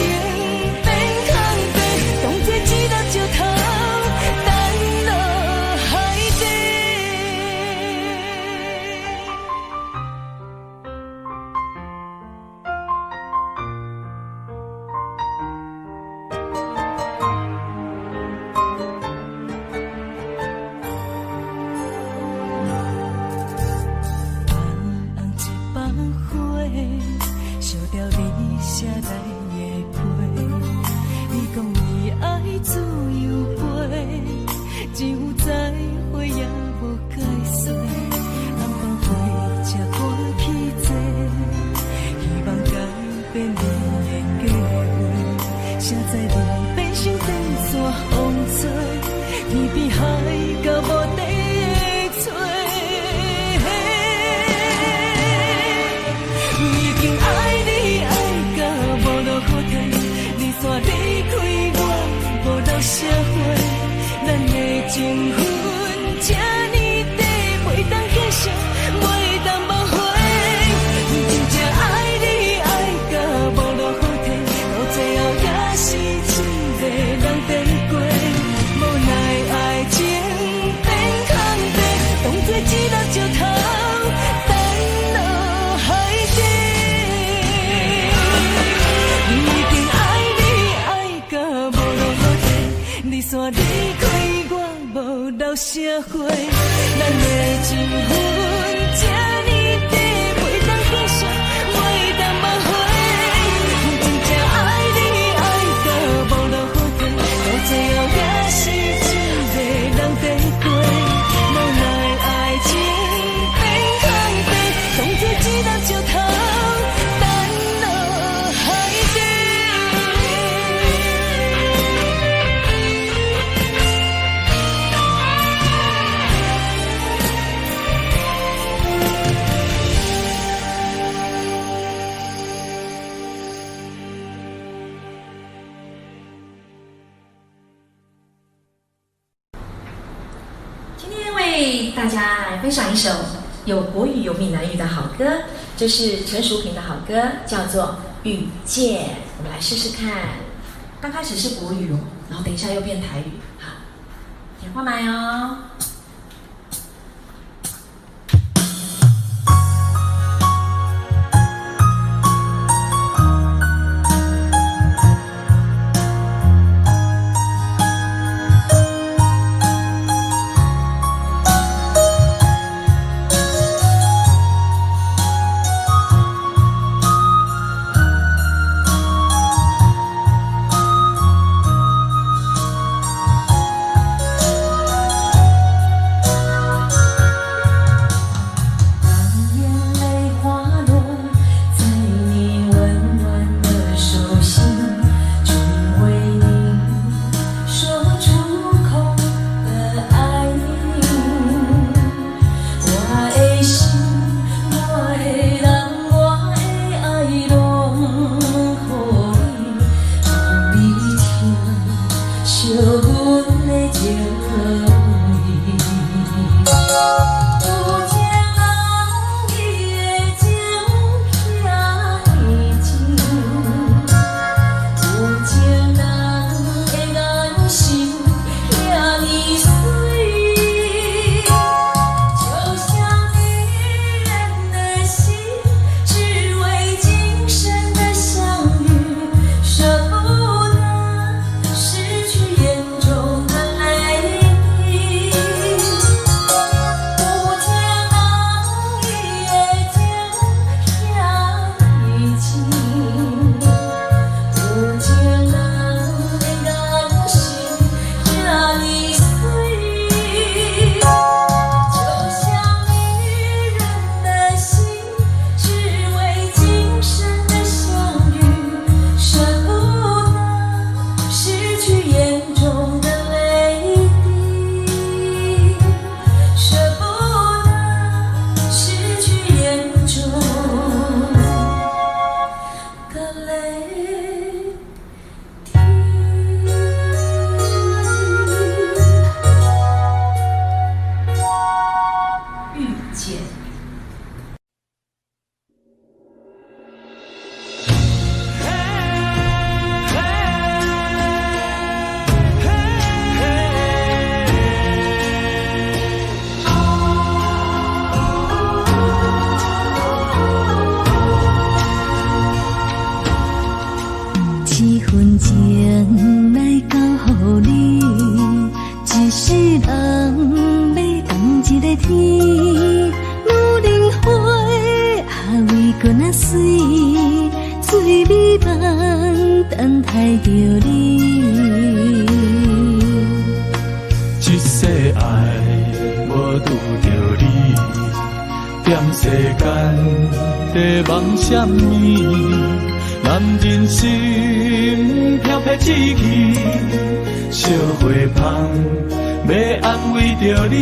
變空白，當作一粒石頭掷落海底。红红一放火，燒掉你寫來的批。你講你愛自由飛，只有再會也無解釋。紅包飛車趕去坐，希望改變你的計劃。誰知你變成長線風吹，天邊海角無地找。已經愛你愛甲無路予退，你煞離開我無留啥話，咱的情分這呢短，袂當繼續，袂當挽回。真正愛你愛甲無路予退，到最後也是一個人在過，無奈愛情變空白，當作一粒石頭擲落海底。已經愛你愛甲無路予退，你煞離開我無留啥話，咱的情分這呢短，袂當繼續，袂當挽回。真正愛你愛甲無路予退，到最後也是一個人在過，無奈愛情變空白，當作一粒石頭擲落海底。今天為大家來分享一首有國語有閩南語的好歌，這是陳淑萍的好歌，叫做《遇見》。我們來試試看。剛開始是國語哦，然後等一下又變台語。好，聽看覓哦。遇見》。這份情來交予你，一世人欲仝一个天。女人花也为阁若媠，最美梦等待著你。這世愛無拄著你，踮世間在夢啥物？男人心飄飄志氣，惜花芳欲安慰著你。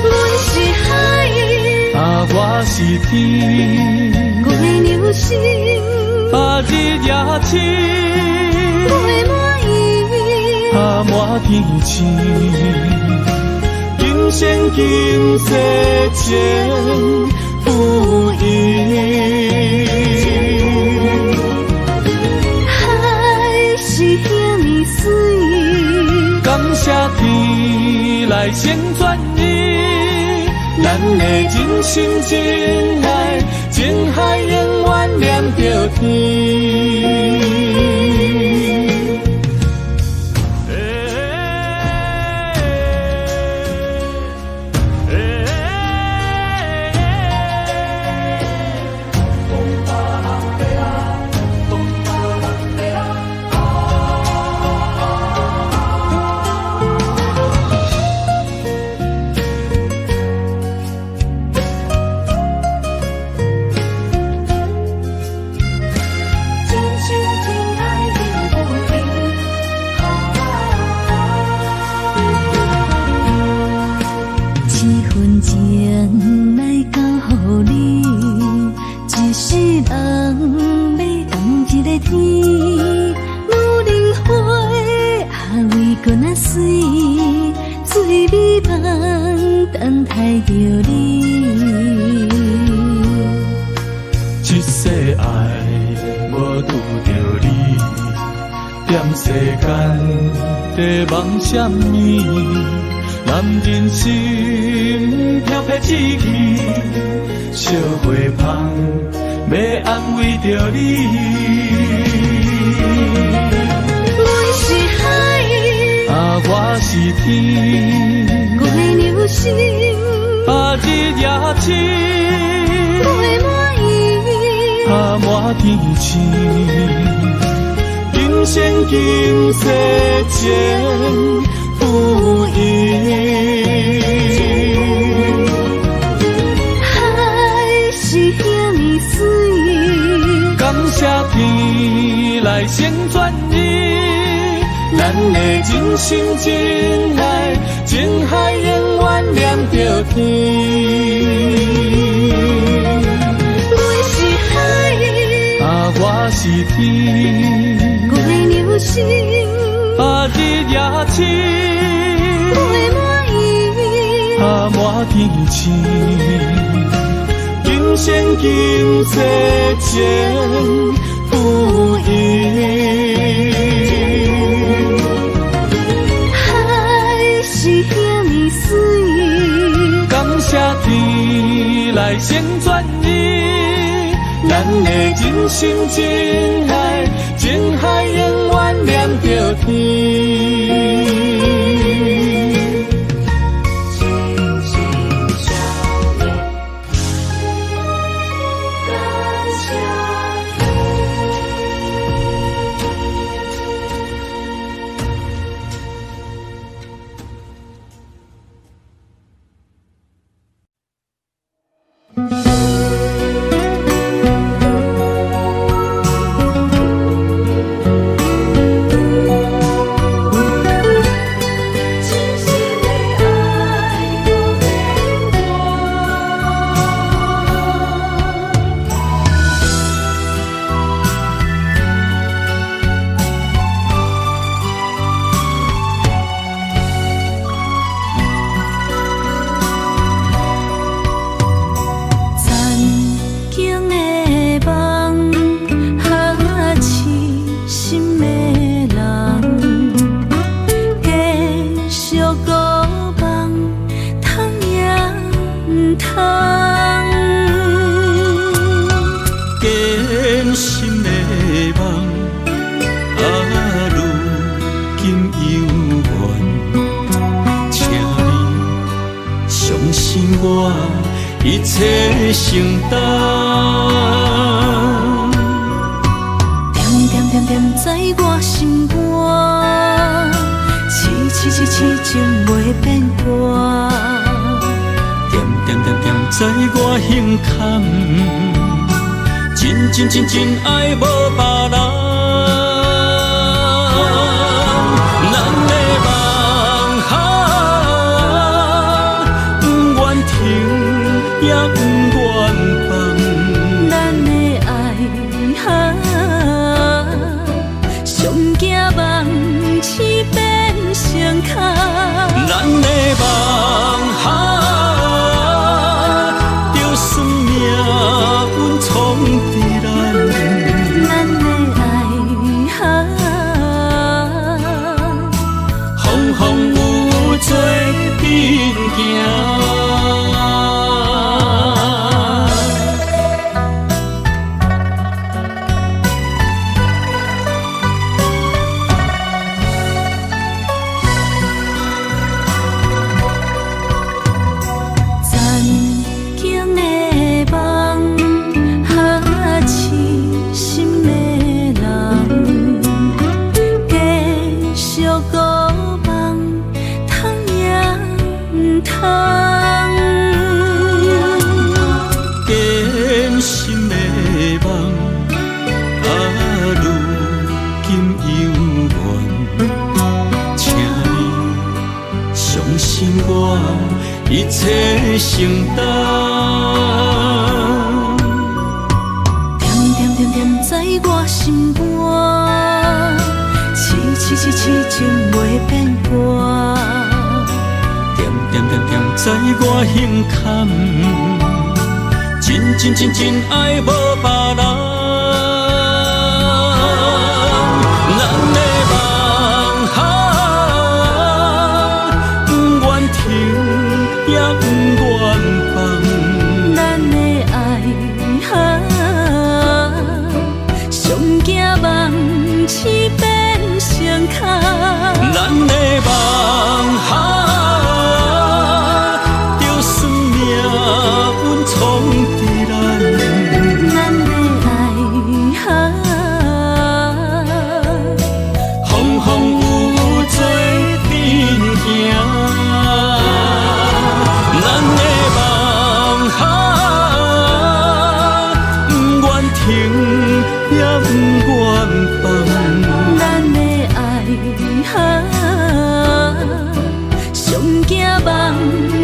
阮是海，啊，我是天，月娘心，啊，日夜星，月滿意，啊，滿天星，今生今世情付伊。海是遐呢媠，感謝天來成全伊，咱的真心真愛，情海永遠連著天。等待著你。這世愛無拄著你，踮世間在夢啥物？男人心飄飄志氣，惜花芳欲安慰著你。阮是海，啊，我是天，月娘心，啊，日夜星，月滿意，啊，滿天星，今生今世情付伊。海是遐呢媠，感謝天來成全伊，咱的真心真愛，情海永遠連著天。阮是海，啊，我是天，月娘心，啊，日夜星，月滿意，啊，滿天星，今生今世情付伊。海是遐呢媠，感謝天來成全伊，咱的真心真愛，情海永遠連著天。信我，一切承担。恬恬恬恬在我心肝，痴痴痴痴情袂变卦。恬恬恬恬在我胸坎，真真真真爱无别人。咱的梦哈，不愿停也不愿放。咱的爱哈，上惊梦醒变成空。咱的梦哈，就算命运创治咱。咱的爱哈，风风雨雨做阵行。曾经的梦，哈，痴心的人，继续孤梦，通也毋通。坚心的梦，啊，如今犹原，请你相信我，一切承担。恬恬恬恬在我心肝，痴痴痴痴情袂变卦。恬恬恬恬在我胸坎，真真真真爱无别人。咱的梦哈，不愿停也不愿放。咱的爱哈，上惊梦醒变成空。咱的梦哈，就算命运创治咱。咱的爱哈，风风雨雨做阵行。咱的梦哈，不愿停也不愿放。咱的爱哈，上惊梦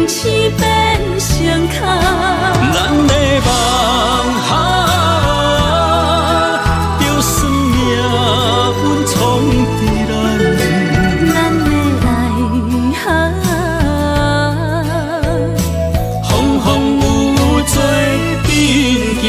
醒变成空。咱的梦哈，就算命运创治咱。咱的爱哈，风风雨雨做阵行。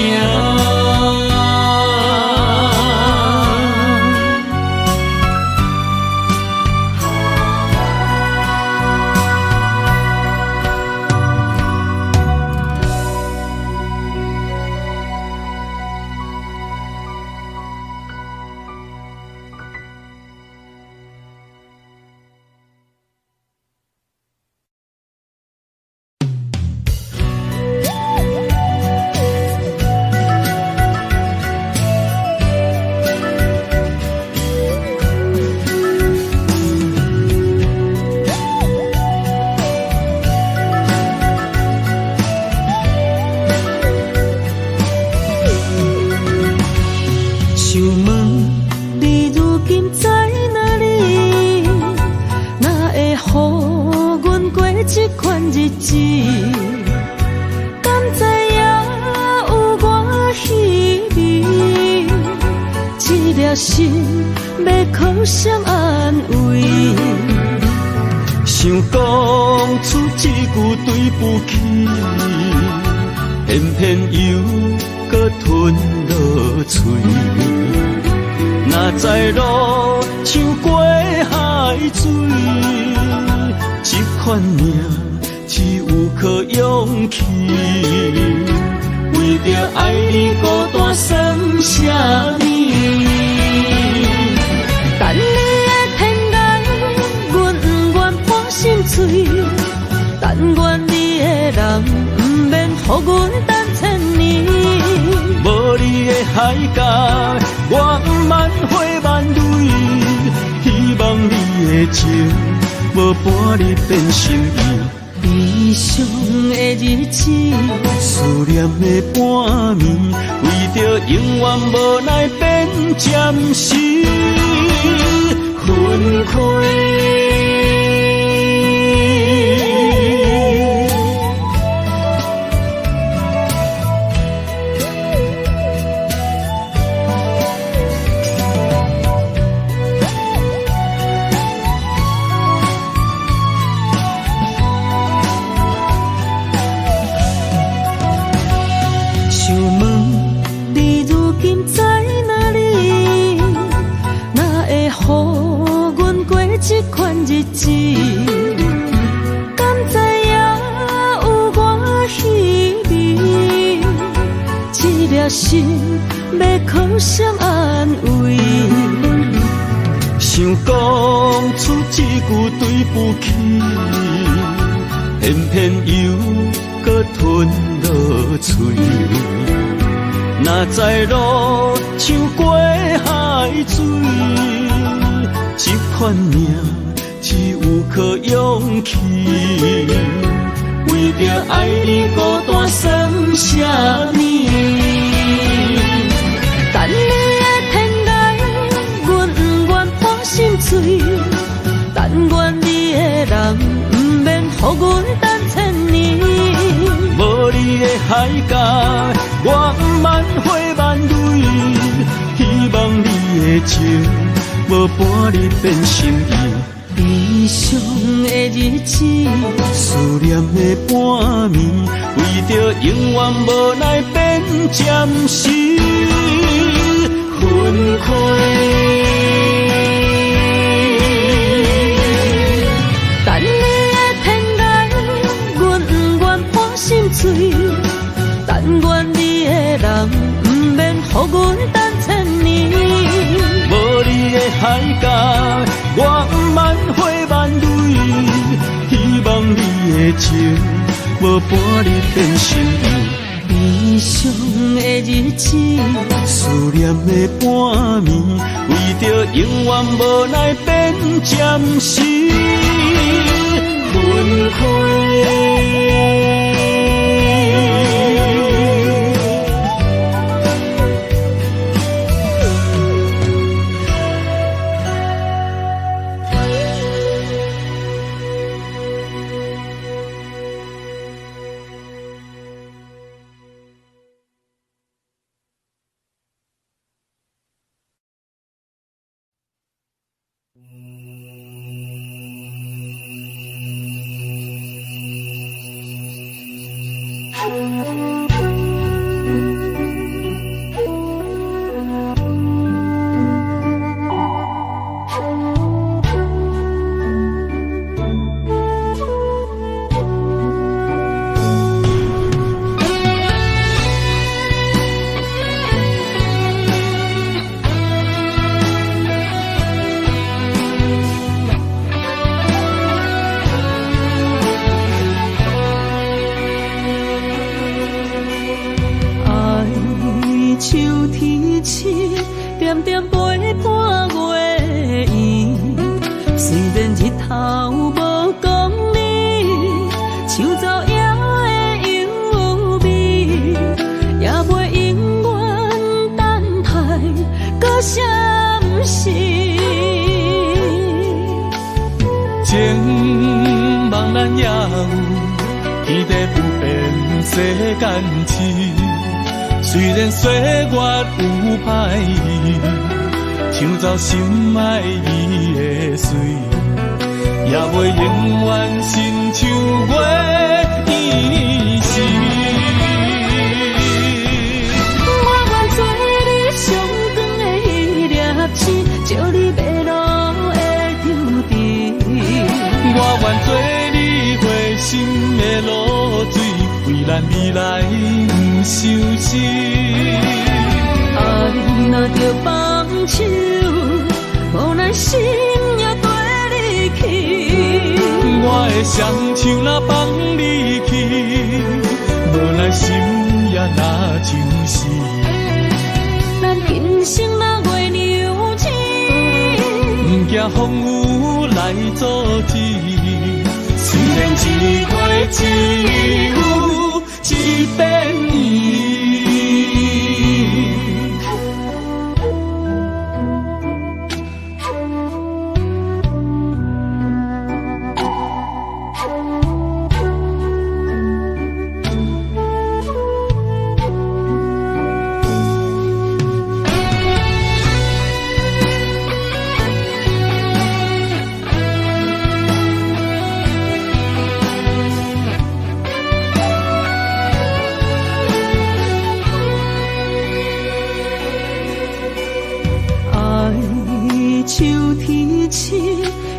想问你如今在哪里？哪会予阮过这款日子？敢知影有偌稀微？这粒心欲靠谁安慰？想讲出这句对不起，偏偏又阁吞落喙。哪知路像过海水，这款命只有靠勇气。为著爱你孤单算啥物？等你的天涯，阮不愿破心碎，但愿你会人，毋免予阮等千年。无你的海角，我毋茫花万蕊，希望你的情无半日变心意。悲伤的日子，思念的半暝，为著永远无奈变暂时分开。想问你如今在哪里？哪会予阮过这款日子？敢知影有偌稀微？这粒心欲靠谁安慰？想讲出这句对不起，偏偏又阁吞落喙。哪知路像过海水，这款命只有靠勇气。为著爱你孤单算啥物？等你的天涯，阮不愿破心碎。但愿你的人，毋免予阮等千年。无你的海角，我毋茫花万蕊，希望你的情无半日变心意。悲伤的日子，思念的半暝，为著永远无奈变暂时分开。等你的天涯，阮不愿破心碎。但愿你的人，毋免予阮等千年。无你的海角，我毋茫花万蕊，希望你的情无半日变心意。悲伤的日子，思念的半暝，为著永远无奈变暂时分开。点点陪伴月圆，虽然日头无光明，像昼夜的幽微，也袂永远等待搁相识。情梦咱也有，天地不变世间痴。虽然岁月有歹意，抢走心爱伊的水，也袂永远亲像月圆时。我愿做你上光的彼粒星，照你迷路的抽屉。我愿做你花心的露水，为咱未来不相思。爱若著放手，无奈心也缀你去。我的双手若放你去，若像是。咱今生若月娘亲，毋惊风雨来阻止。虽然一过只有一遍圆。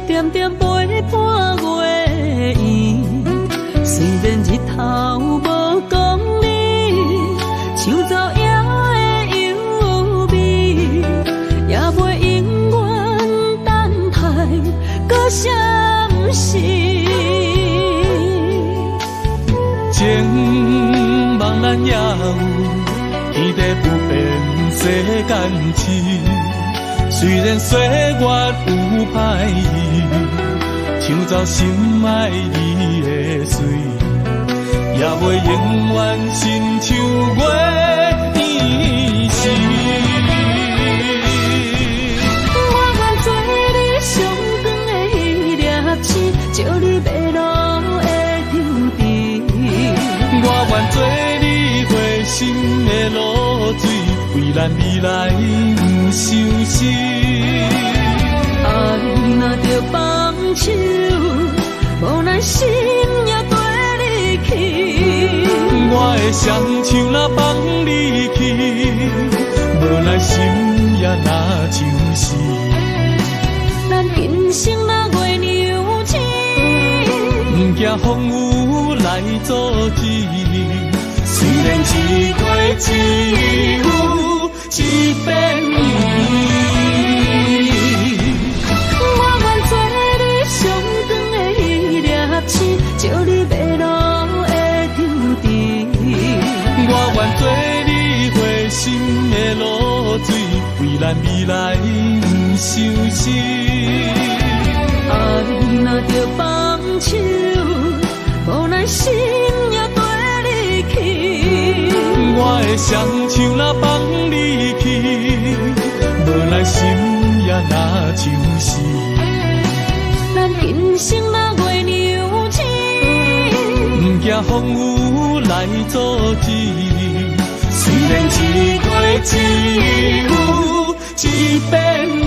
点点陪伴月圆，虽然日头无光明，像昼夜的幽微，也袂永远等待搁相识。情梦咱也有，天地不变世间事。虽然岁月有歹意，抢走心爱你的水，也袂永远亲像月圆时。我愿做你上长的彼粒星，照你迷路的抽屉。我愿做你花心的露水，为咱未来不相思。爱若著放手，无奈心也缀你去。我的双手若放你去，无奈心也若像是。咱今生若月娘亲，毋惊风雨来阻止。虽然一过只有一遍圆。我愿做你上长的彼粒星，照你迷路的抽屉。我愿做你花心的露水，为咱未来不相思。爱若著放手，无奈心也缀你去。我的双手若放你去，无奈心也若像是。咱今生若月娘亲，毋惊风雨来阻止。虽然一过只有一遍圆。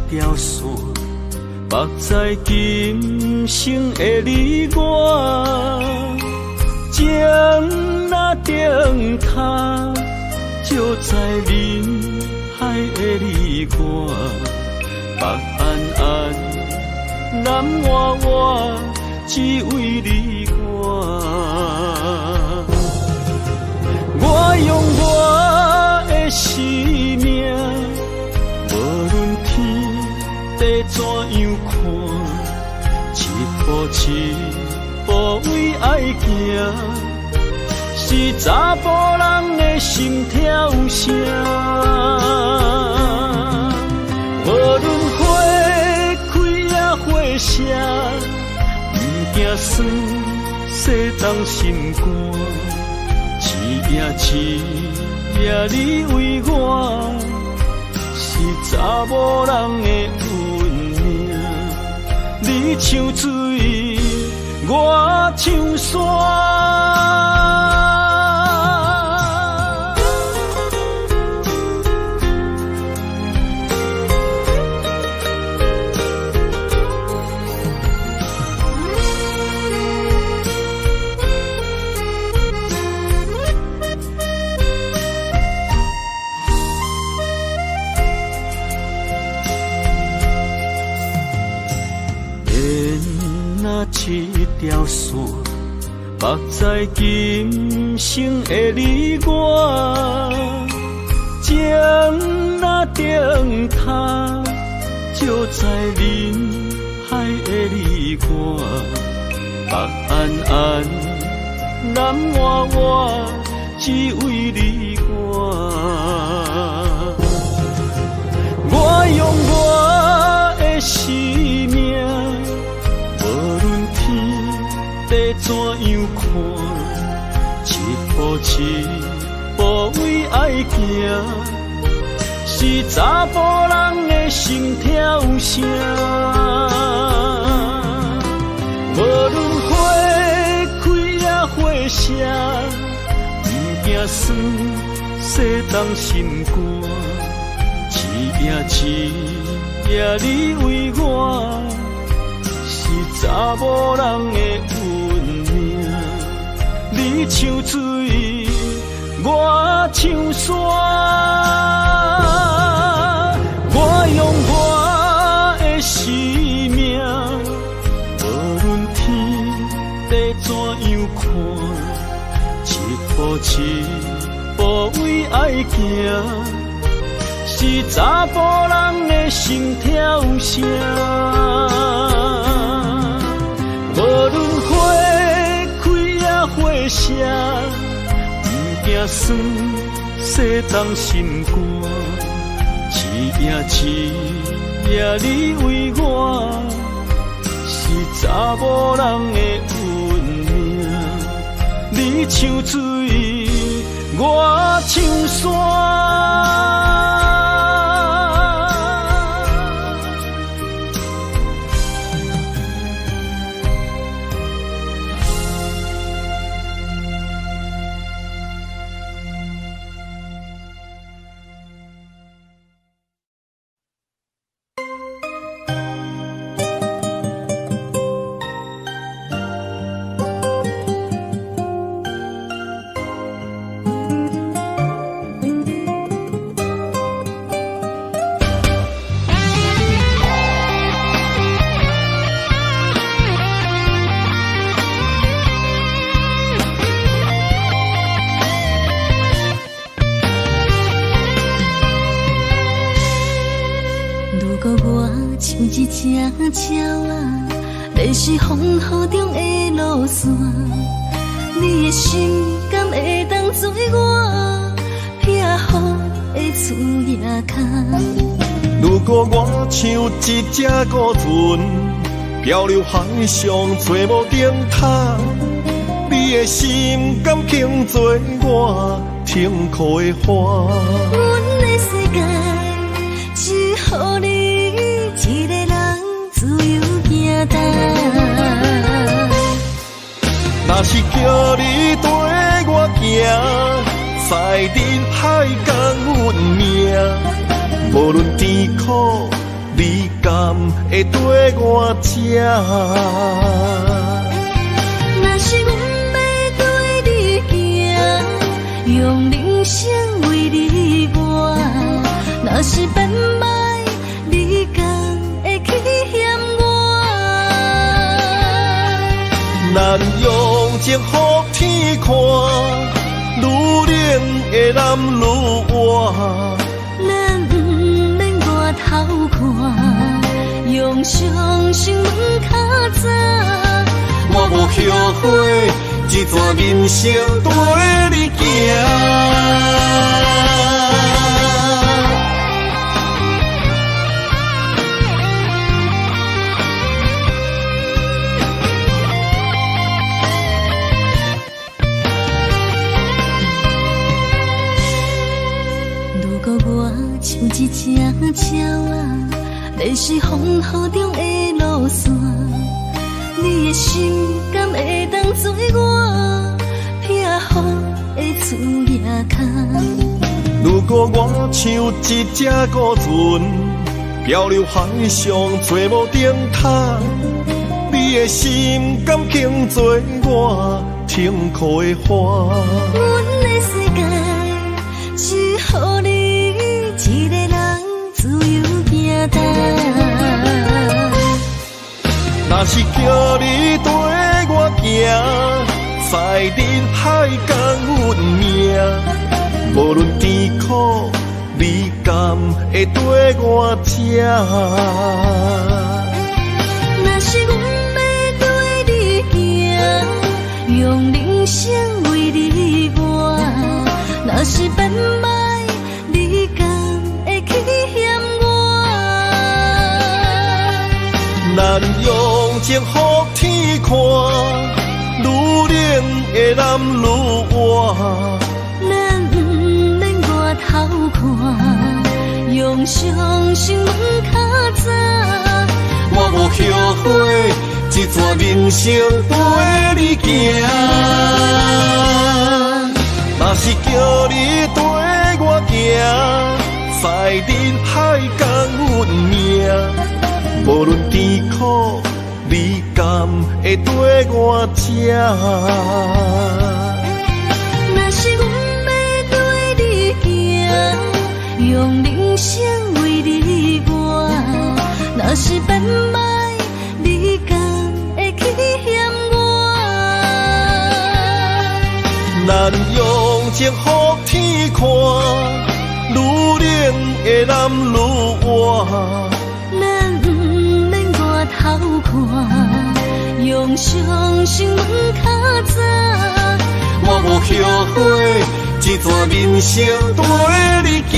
条线，目在今生的你我，情若灯塔，照在人海的你我，北安安，南活活，只为你我。我用我的生命，无论天地怎样看，一步一步为爱行，是查埔人的心跳声。无酸，世东心肝。一夜一夜你为我，是查某人的运命。你像水，我像山。一条线，目在今生的你我，情若灯塔，照在人海的你我，白安安，蓝活活，只为你我。我用我的生命。地怎样看，一步一步为爱行，是查埔人的心跳声。无论花开抑花谢，不惊酸，世东心肝。一夜一夜你为我，是查某人的运命。你像水，我像山。我用我的生命，无论天地怎样看，一步一步为爱行，是查埔人的心跳声。无论花开抑花谢，不惊酸，世东心肝。一夜一夜你为我，是查某人的运命。你像水，我像山。鸟仔，迷失风雨中的路线，你的心敢会当做我避雨的厝仔跤？如果我像一只孤船，漂流海上找无灯塔，你的心敢肯做我停靠的岸？阮的世界只予你一个人自由行动。若是叫你跟我行，在人海讲运命，无论甜苦，你敢会跟我吃？若是阮欲跟你行，用人生为你活；若是变歹，你敢会去嫌我？咱用情予天看，愈冷的男愈活。咱毋免外头看，用相信问较早。我无后悔，这段人生跟你行。果我像一隻鳥仔，迷失風雨中的路線，你的心敢會當做我避雨的厝仔跤？如果我像一隻孤船，漂流海上找無燈塔，你的心敢肯做我停靠的岸？阮的世界只予你一个人自由行動。若是叫你綴我行，在人海共阮命，無論甜苦，你敢會綴我這？若是阮欲綴你行，用人生為你活；若是變歹，你敢會去嫌我？咱用情予天看，愈冷的男愈活。咱毋免外頭看，用相信問較早。我無後悔，這段人生綴你行。若是叫你綴我行，在人海共阮命，無論甜苦，你敢會綴我這？若是阮欲綴你行，用人生為你活；若是變歹，你敢會去嫌我？咱用情予天看，愈冷的男愈活。咱毋免外頭看，用相信問較早。我無後悔，這段人生綴你行。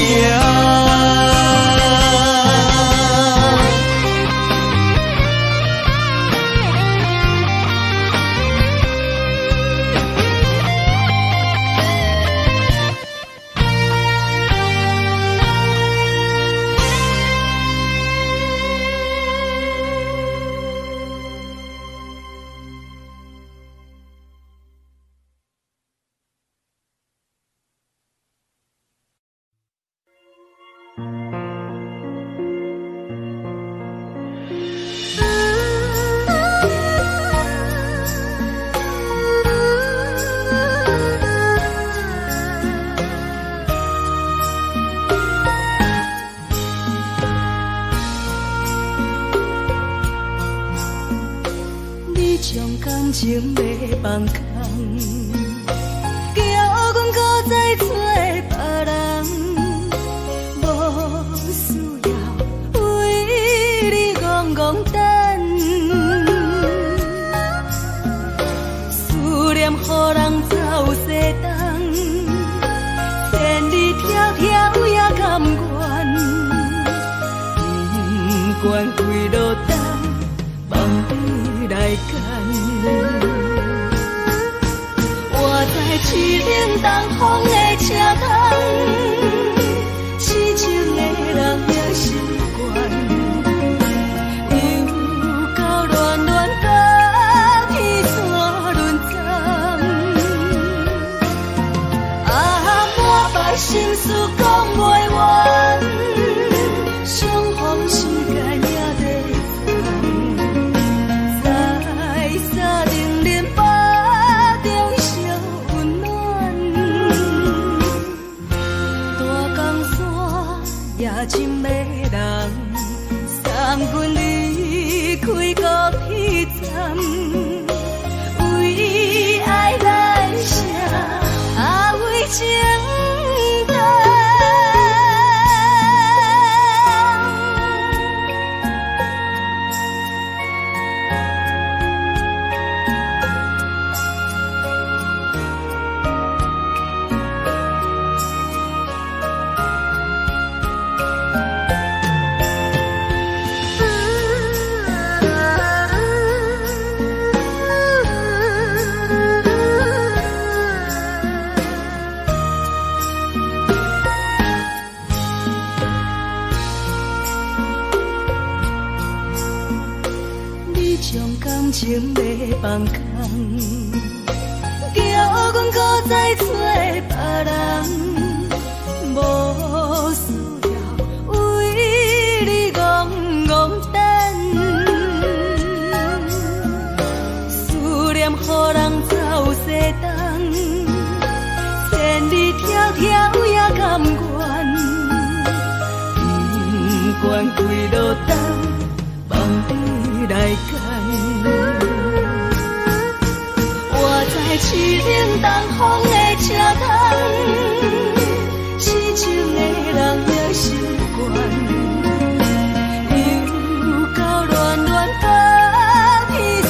你將感情欲放空，叫阮閣再找別人，無需要為你戇戇等，思念予人走西東，千里迢迢也甘願，不管幾落冬，望你來牵。我在凄冷東風的車窗，痴情的人也心悬，又到暖暖甲天山轮转，啊，满腹心事講袂完，相逢時間也袂長，在三重林腹中相溫暖，大江山也真迷人，送阮離開高鐵站，為愛來寫，啊為情等。心情欲放空，叫阮閣再揣別人，無需要為你戇戇等。思念予人走西東，千里迢迢也甘願，不管幾落冬，放你來揀。我知凄冷東風的車窗，痴情的人也習慣。又到暖暖甲天山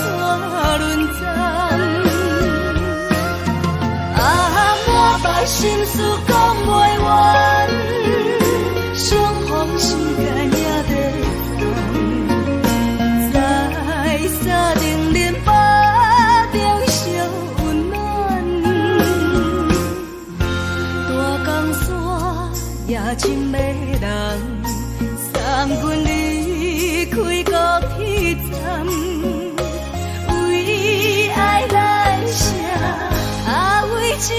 輪轉，啊，滿腹心事講袂完，相逢時間也短暫，在三重恁腹中相溫暖，大江山也真迷人，送阮離開高鐵站，為愛來寫，啊，為情。